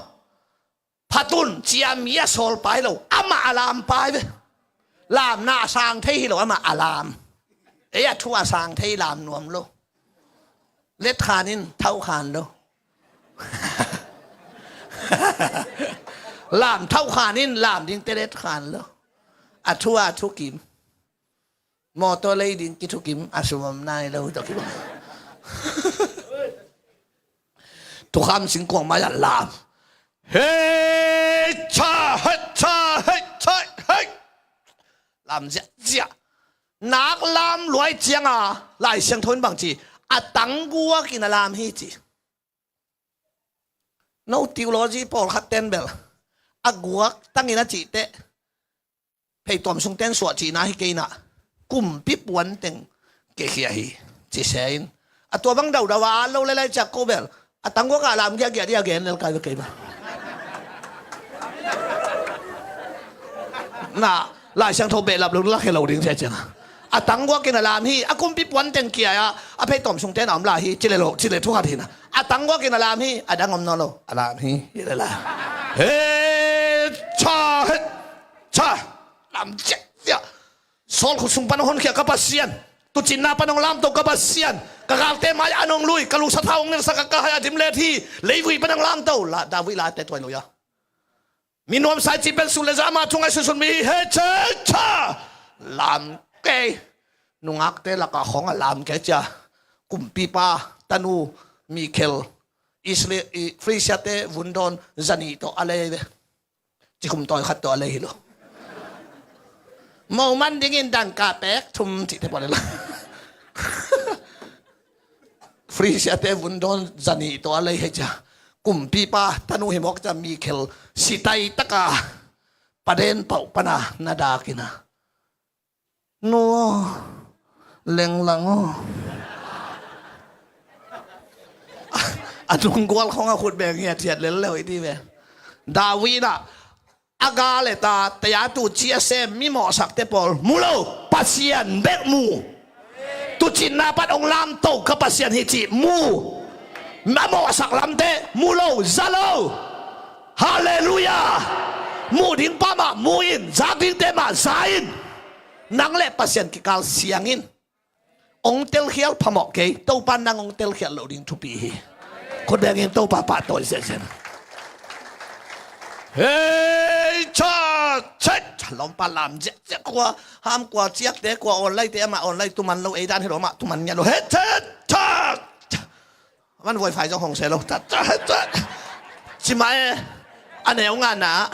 Phatun cia mi a sawl pai lo amah a lam pai ve. Lamna a sang thei hi lo amah a lam. Ei a thu a sang thei lam nuam lo. Letkhan in thaukhan lo. Lam thaukhan in lam dingte letkhan lo. A thu a thukim. Mawtaw lei ding kithukim a sum om nai lo tawh kibang. Thukham singkuang mai-ah lam. Hei cha, hei cha, hei cha, hei. Lam ziahziah. Nak lam luai cianga Lai Siangtho in bang ci? A tangguak in a lam hi ci. No theology pawlkhat ten bel a guak tangin a cih teh, phei tuam sung ten suah cihna hi kei inah, kumpi puan teng kekhia hi ci se in. A tua bang daudau a lo le lai ciak ko bel a tangguak a lam giahgiah dih a gen lel kai ve kei bel. Na Lai Siangtho behlap lo la khia lo ding sia ciang a, a tangguak in a lam hi, a kumpi puan teng kia a, a phei tuam sung ten a om lai hi ci le lo, ci le thu khat hi na. A tangguak in a lam hi, a dang om nawn lo, a lam hi hi le la. He cha, he cha. Lam ciahciah. Sawl khut sung pan hong honkhia ka Pasian, tuucinna pan hong lamto ka Pasian, ka galte mai-ah hong lui, ka lusa tha hong nelsak a, ka hai a dim let hi. Leivui pan hong lamto la, David la te tuai lo ia. Mi nuamsa i cih pen sun le zah mah thu ngaihsunsun mi hi. He cha, cha. Lam kei. Nungakte lakah khong a lam kei cia. Kumpipa tanu Mikhel, Israel, i, Phrisia-te vundawn zanih tawh a lei ve. Cikhum tawi khat tawh a lei hi lo. Mo man dingin dangka pek thum cihte pawh a lei lo. Phrisia-te vundawn zanih tawh a lei hi cia. Kumpipa tanu hi mawk cia, Mikhel sitai taka paden pauh pana na dak ina. Nu aw, lenglang aw. A nunggual khong a khut beng hi a thiat lel leu i ti ve. David ah a ga le ta taya tu ci a sem mi mawhsakte pawl mu lo, Pasian bek mu. Tuucinna pat hong lamto ka Pasian hi cih mu. A mawhsak lamte mu lo, za lo. Halleluiah. Muh ding pa mah mu in, zak dingte mah za in. Nang le Pasian kikal siang in. Hong telkhial phamawh kei, Topa nang hong telkhial loh ding thupi hi. Khut bengin Topa pahtawi ziahziah. Hei cha, chet. Lawmpa lam ziahziah, kua ham, kua ciakte, kua online te, amah online tuman lo, ei dan hi lo, amah tuman ngiat lo. Hei cha, cha. Man wifi zong hong se lo. Ta, ta, ta. Cima e. A neu ngana.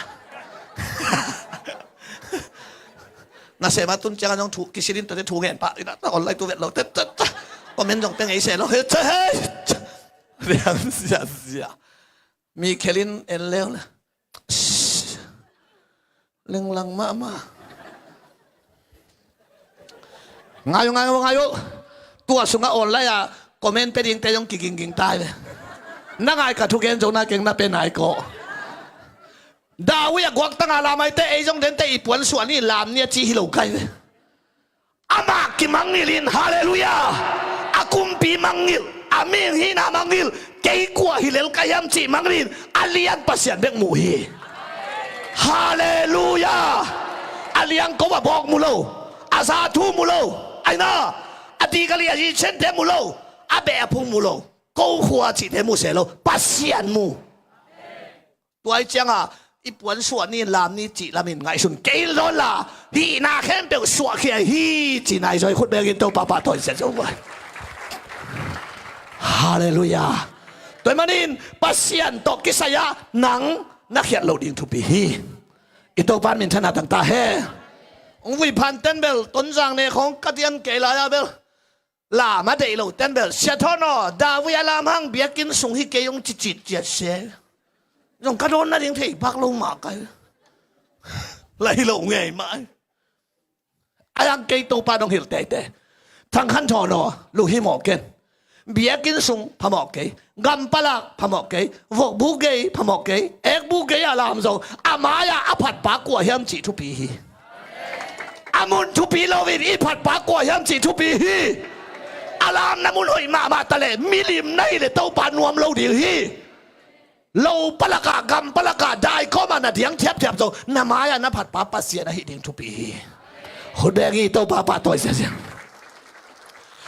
Na se ma tun ciang a zong thu kisilin tate thu ngen pah ina ta online tu vet lo. Ta, ta, ta. Comment zong peng ei se lo. He, ta, he. Riam zia, zia. Mikhelin en leu le. Lenglang mahmah. Ngai uh, ngai uh, ngai uh. Tua sungah online ah comment pe dingte zong kigingging tai ve. Na ngai ka thugen zo na keng na pe nai ko. David a guaktanga lam aite ei zong dente i puansuah ni lam ni a ci hi lo kai ve. Amah kimangngilh in, halleluiah. A kumpi mangngilh, a mihing hihna mangngilh, kei kua hi lel ka hiam cih mangngilh in, a lian Pasian bek mu hi. Halleluiah. A liangko a bawk mu lo, a za thu mu lo, aina, a tikalih a zicente mu lo, a beh a phung mu lo, ko khua cihte mu se lo, Pasian mu. Tua i cianga i puansuah ni in lam ni cih lamin ngaihsun kei lawnla, hihna khempeuh suahkhia hi ci nai zaw hi. Khut bengin Topa pahtawi zia zo vai. Halleluiah. Tua ahih manin Pasian tawh kisai-ah nang na khiat loh ding thupi hi. I Topa in minthanna tang ta hen. Hong vui phanten bel Tonzang ne khawng ka dian kei lai-ah bel lam a deih lo ten bel, Sia Thawn aw, David a lam hang biakinn sung hi kei hong cicit ciat se. Zong ka dawn nading thei pak lo mah kai. Lai lo ngei mah. A yang kei Topa dong hilh teitei. Thang Khan Thawn aw, lu hi mawh ken. Biakinn sung phamawh kei. Gam palak phamawh kei, vokbu gei phamawh kei, ekbu gei a lam zong a mai-ah a phatpa kua hiam cih thupi hi. A mun thupi loin i phatpa kua hiam cih thupi hi. A lamna mun hoih mahmah taleh milim na hileh Topa nuam lo ding hi. Lo palakah, gam palakah, daikawmah na diang thiapthiap zong na mai-ah na phatpa Pasian ahi ding thupi hi. Khut beng hi, Topa pahtawi ziazia.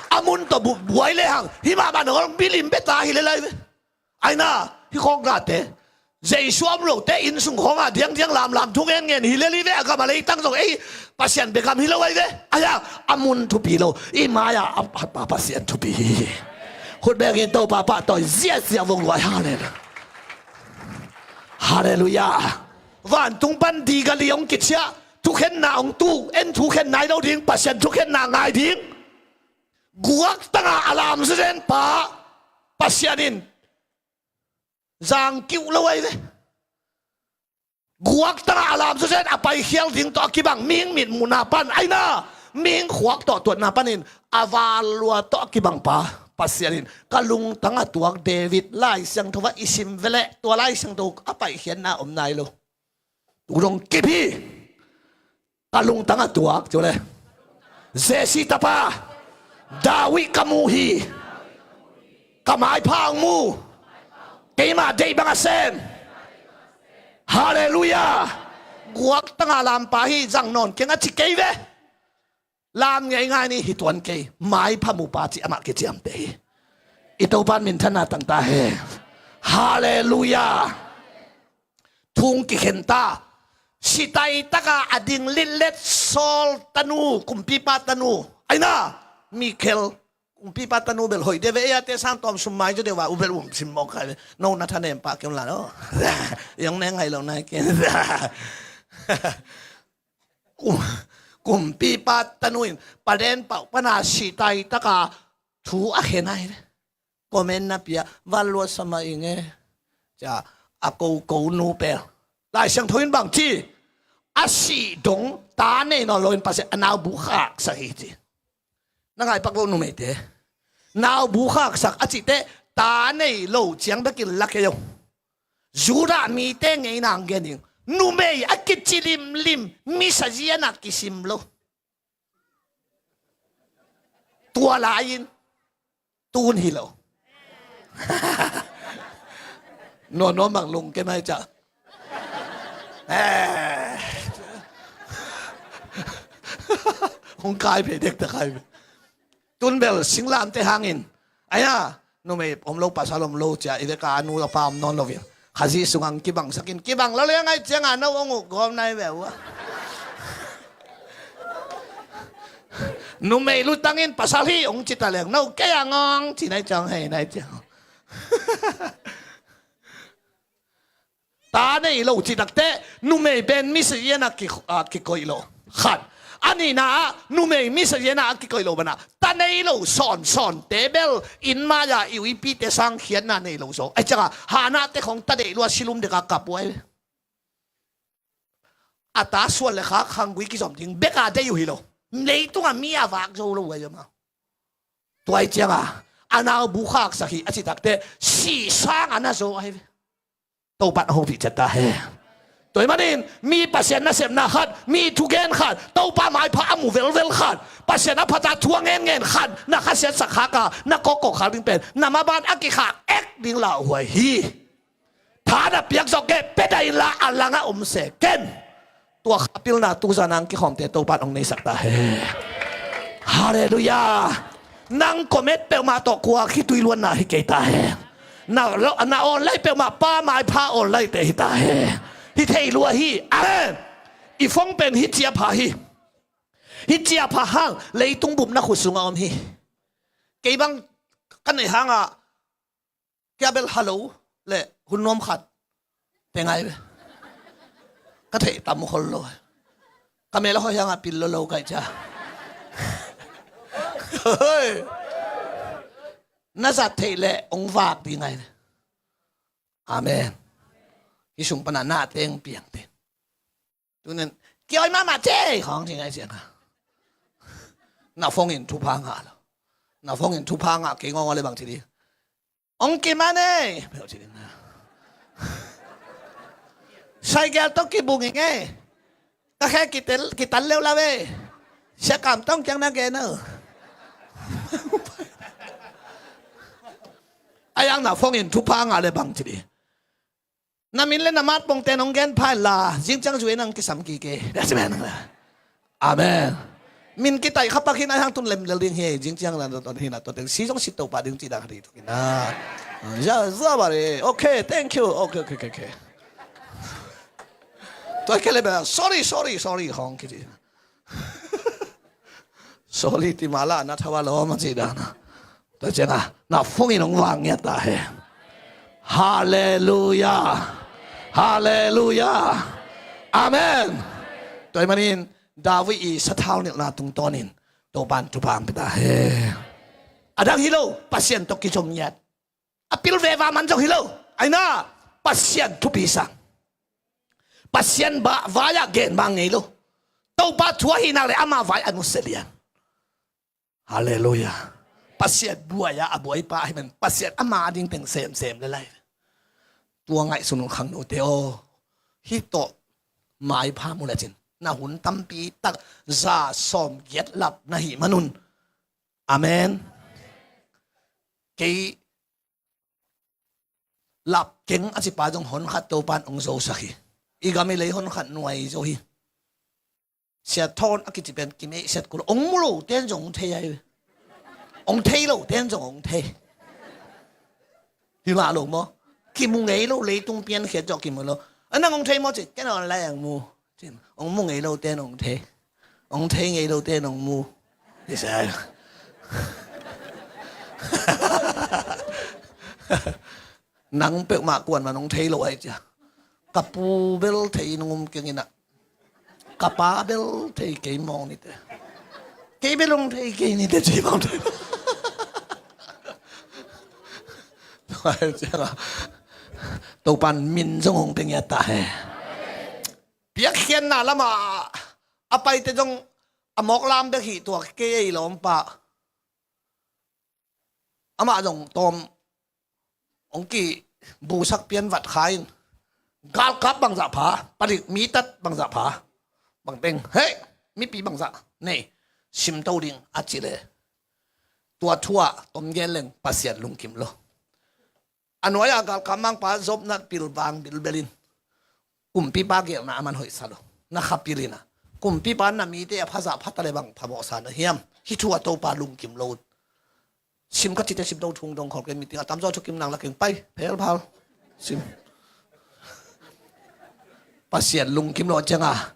A mun tawh bu-, buai lehang hih mahmah na ngol milim beta hi lelai ve. Aina, hih khawk gate Jesu a om lote inn sung khawngah diangdiang lamlam thu ngen ngen hi lel hi ve. A gam a leitang zong ei Pasian bia gam hi lo ahi ve. Ahi a, a mun thupi lo, i mai-ah a, a, a Pasian thupi hi. Khut bengin Topa pahtawi ziahziah vong luai. Halleluiah. Halleluiah. Vantung pan digali hong kichiah, thukhenna hong tu, en thukhen nai lo ding, Pasian thukhenna ngai ding. Guaktanga a lamzaw zen pa Pasian in zangkiuh lo ahi ve. Guaktanga a lamzaw zen a paikhial ding tawh a kibang mihing mitmuhna pan, aina mihing khuak tawh tuatna panin a vanlua tawh a kibang pa Pasian in ka lungtang a tuak David Lai Siangtho ah i sim veleh tua Lai Siangtho a paikhiatna om nai lo. Tu dong kip hi. Ka lungtang a tuak, ci uh le. Jesse tapa David ka mu hi. Ka maipha hong mu. Keima deih bang a sem. Halleluiah. Guaktanga lampa hi, zang nawn keng a ci kei ve. Lam ngeingai ni, hi tuan kei. Maipha mupa ci amah kiciamteh hi. I Topa in minthanna tang ta hen. Halleluiah. Thu hong kikhen ta. Sitai taka a ding litlet Saul tanu, kumpipa tanu, aina Mikhal, kumpipa tanu bel hoih de ve. Ei a te sang tawm sum mai zaw de va, u bel um sim mawk khai ve. No na thanem pah kei un la no. Yong ne ngai lo nai kei. Kum, kumpipa tanu in paden pauh pana sitai taka thu a khen ahi ve. Comment na pia, vanlua sa mah ing e. Cia, a koko nu pel. Lai Siangtho in bang ci? A sih dong ta nei nawn loin Pasian a naubu khaksak hi ci. Na ngaipak lo numeite. Naubu khaksak a cih teh ta nei lo ciang bekin la kei o. Judah mite ngeina ang gen ing. Numei a kici limlim, misa ziana kisim lo. Tua lai-in tun hi lo. Nuamnuam bang lungke mai ca. Eh. Hong kai phei dek ta kai phei. Tun bel singlamte hangin, aia, numei om lo, pasal om lo cia, i veka a nu a pa om nawn lo vial. Khazih sungah kibangsakin, kibang lo leng ai cianga no hong uk gawm nai ve ua. Numei lutangin pasal hi hong cita leng no kei a ngawng ci nai ciang hei nai ciang. Ta nei lo ci takte numei pen misa ziana ki, a, kikoih lo. Khat. A nihna ah numei misa ziana a kikoih lo bana ta nei lo sawnsawnte bel inn mai-a i uipite sang khiatna nei lo zaw. Ai cianga hanahte khong ta deih lua silum deka kap uh ai. A ta suan le khak khanggui kizom ding beka deih uh hi lo. Leitunga mi a vak zo lo uh ai zoma. Tuai cianga a naubu khaksak hi a ci takte sih sang a na zaw ai ve. Topa in a hopih ciat ta hen. Tua ahih manin mi Pasian nasepna khat, mi thugen khat, Topa maipha a mu velvel khat, Pasian a phat a thu a ngenngen khat na khasiatsak khak a, na kawkkawk khak ding pen na maban a kikhak ek ding lauhuai hi. Tha na piak zawh kei, pia dah inla a langah om se ken. Tua kha pilna tuzan ang kikhawmte Topa in hong neisak ta hen. Halleluiah. Nang comment peuhmah tawh kua khitui luanna hi kei ta hen. Na, na online peuhmah pa maipha online te hi ta hen. Hi thei lua hi. Amen. I phone pen hi cia pha hi. Hi cia pha hang leitung bupna khut sungah om hi. Kei bang ka neih hangah kia bel hello le hun nuam khat pe ngai ve. Ka theih tam khol lo. Ka mel a hoih hangah pil lo lo kai cia. Na zat theih leh hong vak ding ngai ve. Amen. Hi sung pana na teng piang te. Tunin kiawi mahmah cei khawng ci ngai ciang a. Na phone in thupha ngah lo. Na phone in thupha ngah kei ngawng a le bang ci ding. Ong kiman ei. Cycle tawh kibung ing ei. Ka khe kitel, kitan leu la ve. Siakam tawng kiang na gen a. Ayang na phone in thupha ngah le bang ci ding. Na min le na matpongte nong gen pha inla zingciang zui nang kisam kik e. Amen. Min kitaih khapak hi na hang tun lemlel ding hi. Zingciang na tuan hi na tuan ding si zong si Topa ding ci dang hi tuk hi na. Za, za bari. Okay, thank you. Okay, okay, okay, okay. Tua kei le bel, "Sorry, sorry, sorry," hong kici. "Sorry ti mah lah na thaw a lawm," a ci dan a. Tua ciangah na phone in hong vang ngiat ta hen. Halleluiah. Halleluiah. Amen. Tua ahih manin David i sathau nilhna tungtawnin Topa'n thupha hong pia ta hen. A dang hi lo, Pasian tawh kizom ngiat. A pil veva man zong hi lo. Aina, Pasian thupi sang. Pasian bah vai-ah gen mah ngei lo. Topa thu ahih nak leh ama vai a nusia lian. Halleluiah. Pasian buai-ah a buaipa ahih man Pasian ama ading teng semsem le lai. Tua ngaihsun un khangnote aw. Hih tawh maipha mu lecin na hun tampi tak za sawmgiat lap na hih manun. Amen. Kei lap keng a cipa zong hon khat Topa'n hong zosak hi. I gam i lei hon khat nuai zo hi. Sia Thawn a kici pen kimeihsiat kul. Hong mu lote'n zong hong thei ahi ve. Hong thei lote'n zong hong thei. Hi lah lo maw? Kimu ngei lo, leitung piankhiat zawh kimu lo. "A, nang hong thei maw?" ci, "Ken online ah hong mu," ci. Hong mu ngei lote'n hong thei. Hong thei ngei lote'n hong mu. Hi sa. Nang peuhmah kuaman hong thei lo ahi cia. Ka pu bel thei nungum keng inah. Ka pa bel thei kei mawng nite. Kei bel hong thei kei nite ci mawng thei. Topa'n min zong hong pia ngiat ta hen. Piakkhiatna lamah a paite zong a mawk lam bek hi tua kei ei lawmpa. Amah zong tawm hong kibusak pian vat kha in, galkap bangzah pha, padik mi tat bangzah pha, bang teng, hei, mipi bangzah nei, simto ding a ci le. Tua thu ah tom gen leng Pasian lungkim lo. A nuai-ah galkap mangpa Job na pilvang bilbel in, kumpipa gelna a man hoihsa lo. Na kha pil inah, kumpipa na mite a phazah phata le bang phamawhsa na hiam? Hih thu ah Topa lungkim lo. Sim ka cite sim to thung dong khol kei, meeting a tamzaw thukim nang la keng pai phelphal. Sim. Pasian lungkim lo ciangah,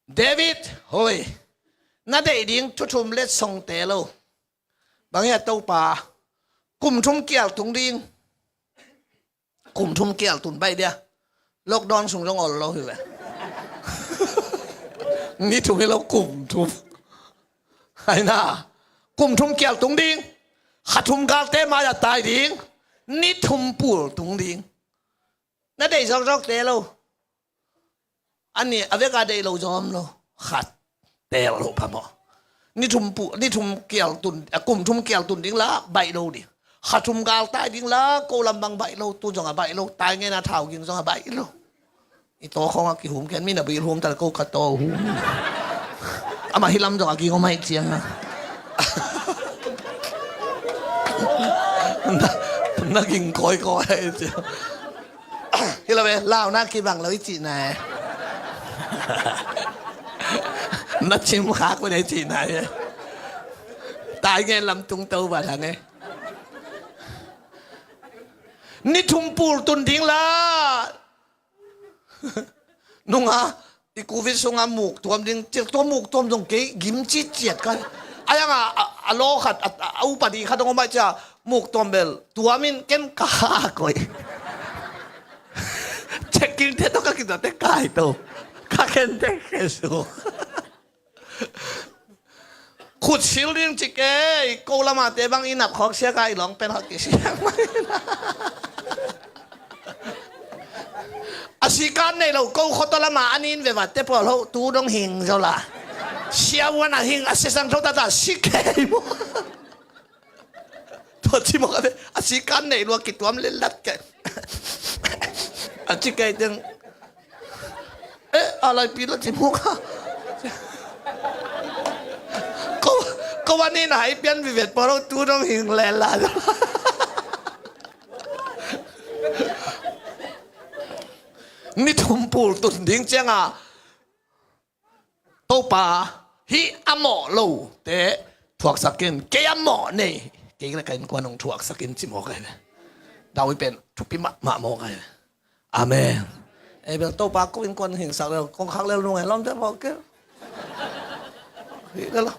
David, hoi, na deih ding thu thum letsong te lo. Bang hia Topa? Kum thum kial tung ding. Kum thum kial tun baih dia. Lockdown sung zong ol lo hi ve. Ni thum hi lo, kum thum. Aina, kum thum kial tung ding. Kha thum galte mai-ah tai ding. Ni thum pul tung ding. Na deih zawkzawk te lo. A ni a vek a deih lo zong om lo. Khat teel lo phamawh. Ni thum pu, ni thum kial tun, a kum thum kial tun ding la baih lo ding. Kha thum gal tai ding la ko lam bang baih lo, tu zong a baih lo, tai ngen a thau ging zong a baih lo. I taw khawng a kihum ken, mi na bil hum tal ko ka taw hum. Amah hi lam zong a ging om aih ciang a. Na, na ging kawikawi aih ciang. Hi lo ve, launa kibang lo i cihna e. Na cim khak ve i cihna e. Tai ngen lam tung to ba thang e. Ni thum pul tun ding la. Nunga, i covid sunga muk tuam ding, cil tua muk tuam zong kei gim citciat ka. Ayang a, a, a law khat, a, a, a upadi khat dong om ai cia, muk tuam bel tuam in ken ka ha koi. Checking te to ka kizate kai to. Ka ken te kesu. Khut sil ding ci kei, ko lamate bang i nap khawk siak a i lawng pen khawk kisiak mai. A sikan nei lo ko khawtaw lama a nin ve vatte pawl ho tu dong hing zo la. Siavuan a hing a sesang tho tata si kei mu. Tua ci mawk a ve, a sikan nei lua kituam le lat kei. A ci kei teng. Eh, a laipi la ci mawk a. Ko, ko a ni na hai pian vivet poro tu dong hing le la. Ni thum pul tun ding ciang a. Topa, hih a mawh lote thuaksak in, kei a mawh nei, kei le ka innkuan hong thuaksak in ci mawk ahi ve. David pen thupi mahmah mawk ahi ve. Amen. Ei bel Topa ko in kuan hingsak lel, kong khak lel nung ei lawmte phawk kei. Hi lel.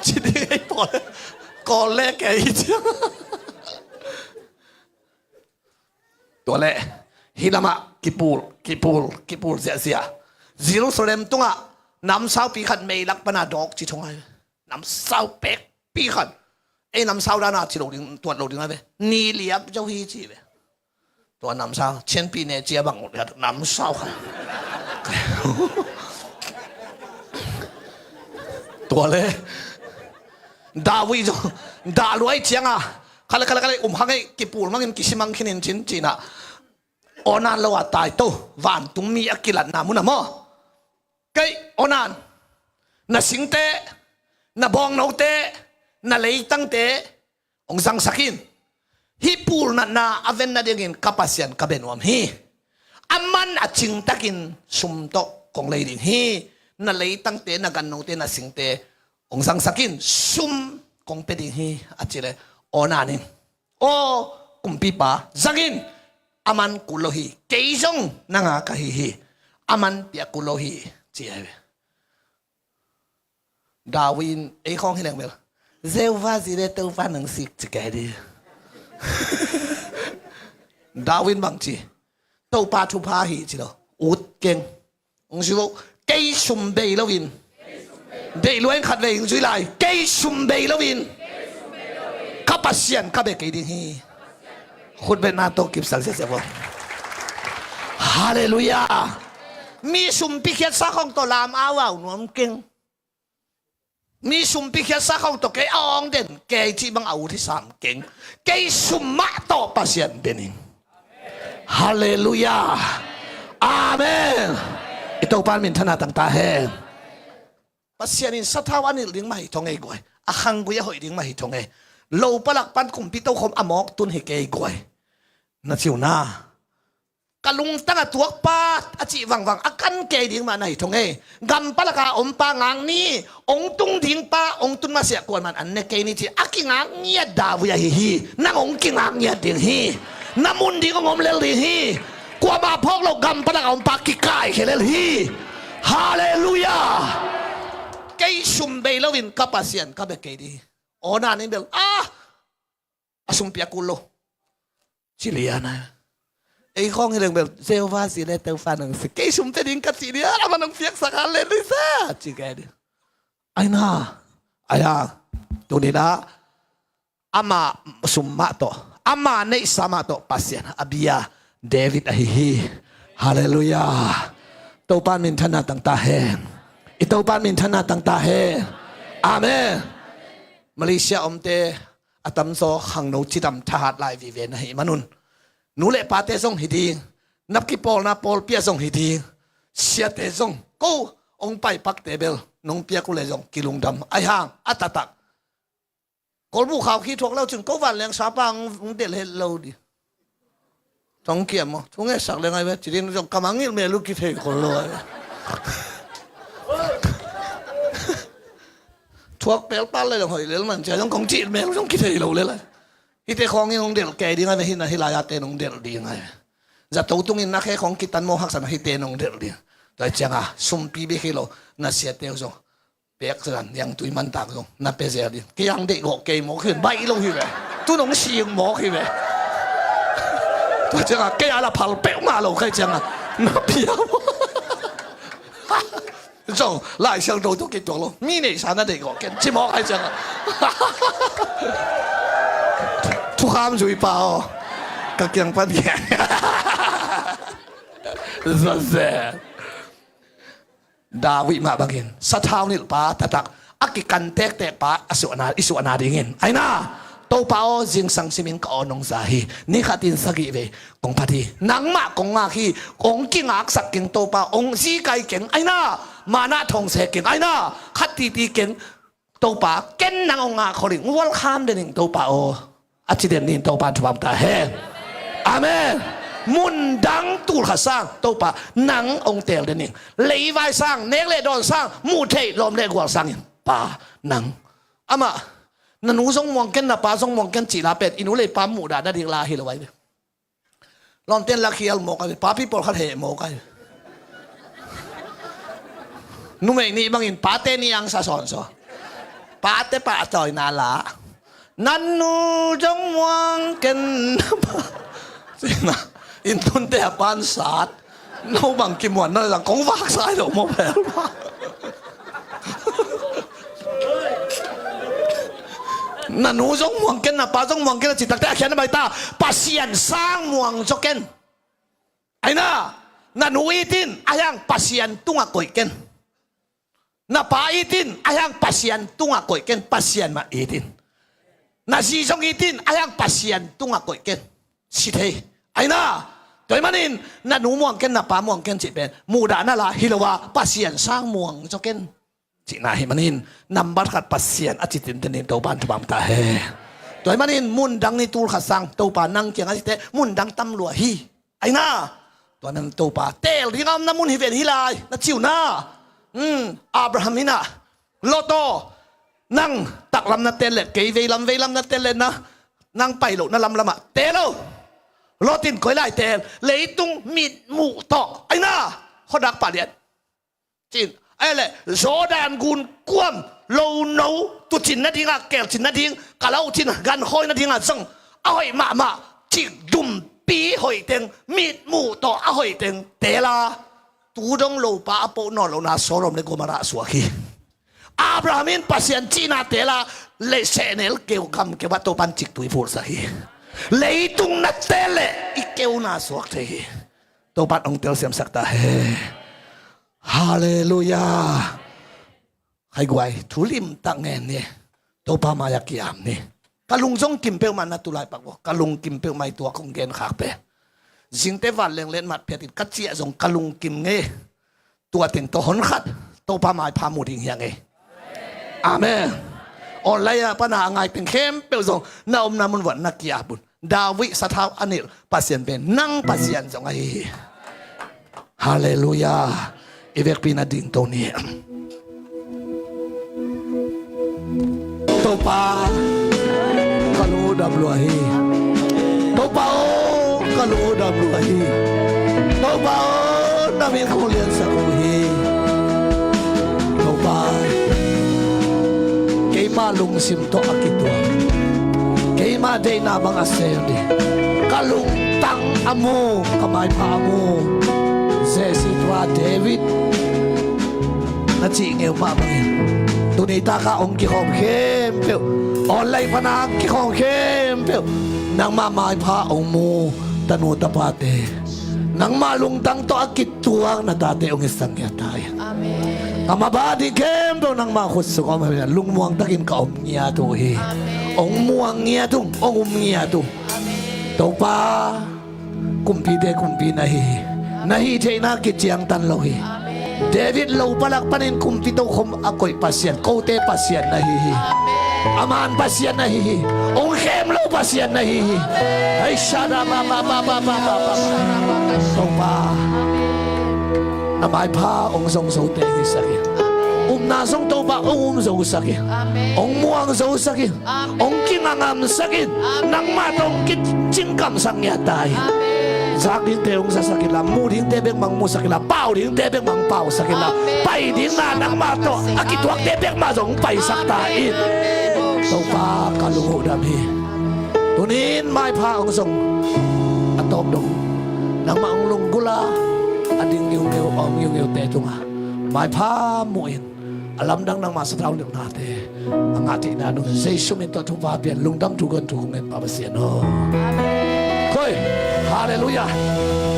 Ci ding ei pawl. Kawl le kei hi ciang. Tua leh hih lamah kipul, kipul, kipul ziahziah. Jerusalem tungah namsaupi khat meilak pana dawk ci thong ai. Namsau pekpi khat. Ei namsau dana ci lo ding, tuat lo ding a ve. Ni liap zo hi ci ve. Tua namsau, cianpi ne cia bang ut liat namsau khat. Tua le. David zo. Dah luai cianga. Khale, khale, khale, um hang ei, kipul mangin kisimang khinin cin cina. Onan lo a tai to, vantung mi a kilatna muna maw. Kei, Onan, na singte, na bawngnote, na leitangte, hong zangsak in. Hih pulnatna a venna dingin ka Pasian ka bia nuam hi. Aman a cingtakin sum tawh kong lei ding hi. Na leitangte, na gannote, na singte, hong zangsak in, sum kong pia ding hi, a ci le, Onan in. Aw kumpipa, zang in, aman kul lo hi, kei zong nang a ka hi hi, aman piak kul lo hi, ci ahi ve. David in ei khawng hi leng bel, Jehovah Jireh Topa nang sik ci kei di. David in bang ci, Topa thupha hi ci lo, ut keng. Hong zui vo, kei sum bei loin. Deih luai in khat vei hong zui lai. Kei sum bei loin. Ka Pasian ka bia kei ding hi. Khutbetna tawh kipsak ziahziah vo. Halleluiah. Mi sumpi khiatsa khawng tawh lam auvau nuam keng. Mi sumpi khiatsa khawng tawh kei a awng den, kei cih bang a ut hi sam keng. Kei sum mah tawh Pasian den in. Halleluiah. Amen. I Topa in minthanna tang ta hen. Pasian in sathau a nilh ding mah hi thong ei guai. A khanggui a hoih ding mah hi thong ei. Lo palak pan kumpi tokhom a mawk tun hi kei guai. Na ciu na. Ka lungtang a tuakpa a cih vangvang a kan kei ding mah na hi thong ei. Gam palak a ompa ngak ni, hong tung dingpa hong tun masiah kuaman an ne kei ni ci a kingak ngiat David ahi hi. Nang hong kingak ngiat ding hi. Na mun ding hong om lel ding hi. Kuamah phawk lo gam palak a ompa kikaikhia lel hi. Halleluiah. Kei sum bei loin ka Pasian ka bia kei ding hi. Onan in bel, ah, a sum piak kul lo. Ci lian a. Ei khawng hi leng bel, Jehovah Jireh Topa nang sik. Kei sum pia ding ka ci lian, amah nang piaksak a le lisa. Ci kei di. Ai na. Ai a. Tuni na. Ama sum mah tawh, ama neihsa mah tawh Pasian a bia David ahi hi. Halleluiah. Topa in minthanna tang ta hen. I Topa in minthanna tang ta hen. Amen. Malaysia omte a tamzaw khangno cidam thahat lai vive na hi manun. Nu le pate zong hi ding. Nap kipawlna pawlpi ah zong hi ding. Siate zong. Ko hong paipakte bel nong piak uh le zong kilungdam. Ai hang a taktak. Kolbu khau khi thuak lo cin ko vanleng sapa hong delh het lo di. Thong kiam maw? Thong e sak leng ai ve. Ci din zong kamang ngilh mel uh kithei khol lo ai ve. Thuak pel pal le zong hoih lel man cia zong kong cih mel zong kithei lo lel ai. Hite khawng in hong delh kei ding ai ve, hina hilai a te nong delh ding ai ve. Zato tungin na khe khawng kitan maw haksan hite nong delh ding. Tua cianga sumpi bek hi lo na siate uh zong. Pek zan yang tui mantak zong na pe zel ding. Kei ang deih gawh kei mawk hi baih lo hi ve. Tu nong sing mawk hi ve. Tua cianga kei a la phal peuh ngah lo kai cianga na pia mawk. Zong Lai Siangtho tu kituak lo. Mi neihsa na deih gawh ken ci mawk kai cianga. Thukham zui pa aw. Ka kiang pan kiang. Zazen. David mah bangin sathau nilhpa taktak a kikan tektekpa a suahna, i suahna dingin aina. Topa aw, zingsang simin ka aw nong za hi. Ni khatin sagih vei kong phat hi. Nangmah kong ngak hi. Kong kingaksak keng Topa, hong zikai keng aina. Manah thongse keng aina. Khat titi keng Topa, ken nang hong ngak kholin, welcome denin Topa aw. A ci denin Topa thupha ta hen. Amen. Mundang tulkhat sang Topa nang hong teel denin. Leivai sang, nek le dawn sang, muh theih lawm le gual sangin Pa nang. Amah, na nu zong muang ken, na pa zong muang ken cih la pen, i nu le pa muh dah na dik la hi lo ai ve. Lawmten lakhial mawk a, papi pawlkhat heh mawk a. Numei nih bangin pate nih ang sa sawnsawn. Pate pah a tawina la. Na nu zong muang ken na pa. Inn tunte a pan sat. No bang kimuan na zang kong vak sai lo maw bel maw. Na nu zong muang ken, na pa zong muang ken a cih takte a khian a baita, Pasian sang muang zaw ken. Aina, na nu it in, a hiang Pasian tungah koih ken. Na pa it in, a hiang Pasian tungah koih ken, Pasian mah it in. Na zi zong it in, a hiang Pasian tungah koih ken. Si thei. Aina, tua ahih manin, na nu muang ken, na pa muang ken cih pen muhdahna la hi lo a, Pasian sang muang zaw ken. Cihna ahih manin, nambat khat Pasian a ci tinten in Topa in thupha pia ta hen. Tua ahih manin, mundang ni tul khat sang, Topa nang kiangah cite, mundang tam lua hi. Aina, tua ahih manin Topa, teel ding a omna mun hi ven hi lai, na ci uh na. Hmm, Abraham hi na, Lot aw, nang taklam na teel le, kei veilam, veilam na teel le na, nang pai loh na lamlamah, teel aw. Lot in koi lai teel, leitung mitmuh tawh. Aina, khuadak pah lian. Cin, a le, Jordan gun kuam, lo no, tucin nadingah, kelcin nading, ka lo cin, gankhoi nadingah zong, a hoih mahmah, cik dumpi hoih teng, mitmuh tawh a hoih teng, teel a, tu dong lopa a poh nawn lohna Sodom le Gomorrah suak hi. Abraham in Pasian cihna teel a, le sehnel keu gam keu ah Topan ciktui phulsak hi. Leitung na teel le, i keuna suak thei hi. Topan hong telsiamsak ta hen. Halleluiah. Khaiguai, thu limtak ngen ni. Topa mai-ah ki-am ni. Ka lung zong kim peuhmah na tulai pak vo. Ka lung kim peuhmah i tua kong gen khak pen. Zingte vanleng letmat phiat in ka ciah zong ka lung kim ngei. Tua teng tawh honkhat Topa maipha mu ding hi a ngei. Amen. Online ah pana a ngai teng khempeuh zong na omna mun vuah na ki-ap un. David sathau a nilh Pasian pen nang Pasian zong ahi hi. Halleluiah. I vekpi-in a dingto ni. Topa, ka lungdam lua hi. Topa aw, ka lungdam lua hi. Topa aw, na min kong liansak uh hi. Topa, keima lungsim tawh a kituak, keima deihna bang a sel ding, ka lungtang a mu, ka maipha a mu Jesse tua David na cih ngeu mah bangin, tuni taka hong kikhawm khempeuh, online pana hong kikhawm khempeuh, nangmah maipha hong mu tanu tapate, nangmah lungtang tawh a kituak na tate hong hisak ngiat ta in. Amen. Ka mabah ding khempeuh nangmah khut sung om hi. Lungmuang takin ka om ngiat uh hi. Amen. Hong muang ngiat ung, hong um ngiat ung. Amen. Topa, kumpite kumpi na hi hi. Na hih theihna kiciangtan lo hi. Amen. David lo palak panin kumpi tokhom a koih Pasian, kote Pasian na hi hi. Amen. A man Pasian na hi hi. Hong khem lo Pasian na hi hi. Amen. Hei, shada ba ba ba ba ba ba ba. Topa, na maipha hong zong zote hisak in. Amen. Upna zong Topa hong um zosak in. Amen. Hong muang zosak in. Amen. Hong kingamsak in. Amen. Nangmah tawh hong kicingkamsak ngiat ta in. Amen. Zak dingte hong zasak inla, mu dingte bek mah hong musak inla, pau dingte bek mah hong pausak inla, amen, pai dingna nangmah tawh a kituakte bek mah zong hong paisak ta in. Amen. Topa, ka lung uh dam hi. Tuni-in maipha hong zong a tawp dong nangmah hong lunggulh a, a ding ngiungeu, a om ngiungeute tungah maipha muhin, a lamdang nangmah sathau nilhnate a ngah theihna dong Jesu min tawh thupha pia-in lungdam thu kong, thu kong ngen Pa Pasian aw. Amen. Koi, halleluiah.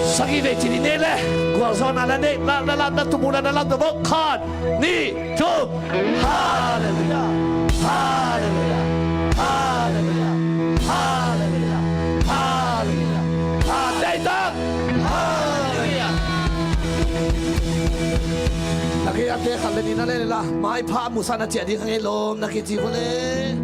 Sagih vei ci ni, nei le gualzawhna la nei, la, la, la, na thumuhna na lamdang vo. Khat, nih, thum. Halleluiah. Halleluiah. Halleluiah. Halleluiah. Halleluiah. Halleluiah. Na kei a te khat le nih na le la, maipha musa na ciah ding hang ei lawm na kici vo le.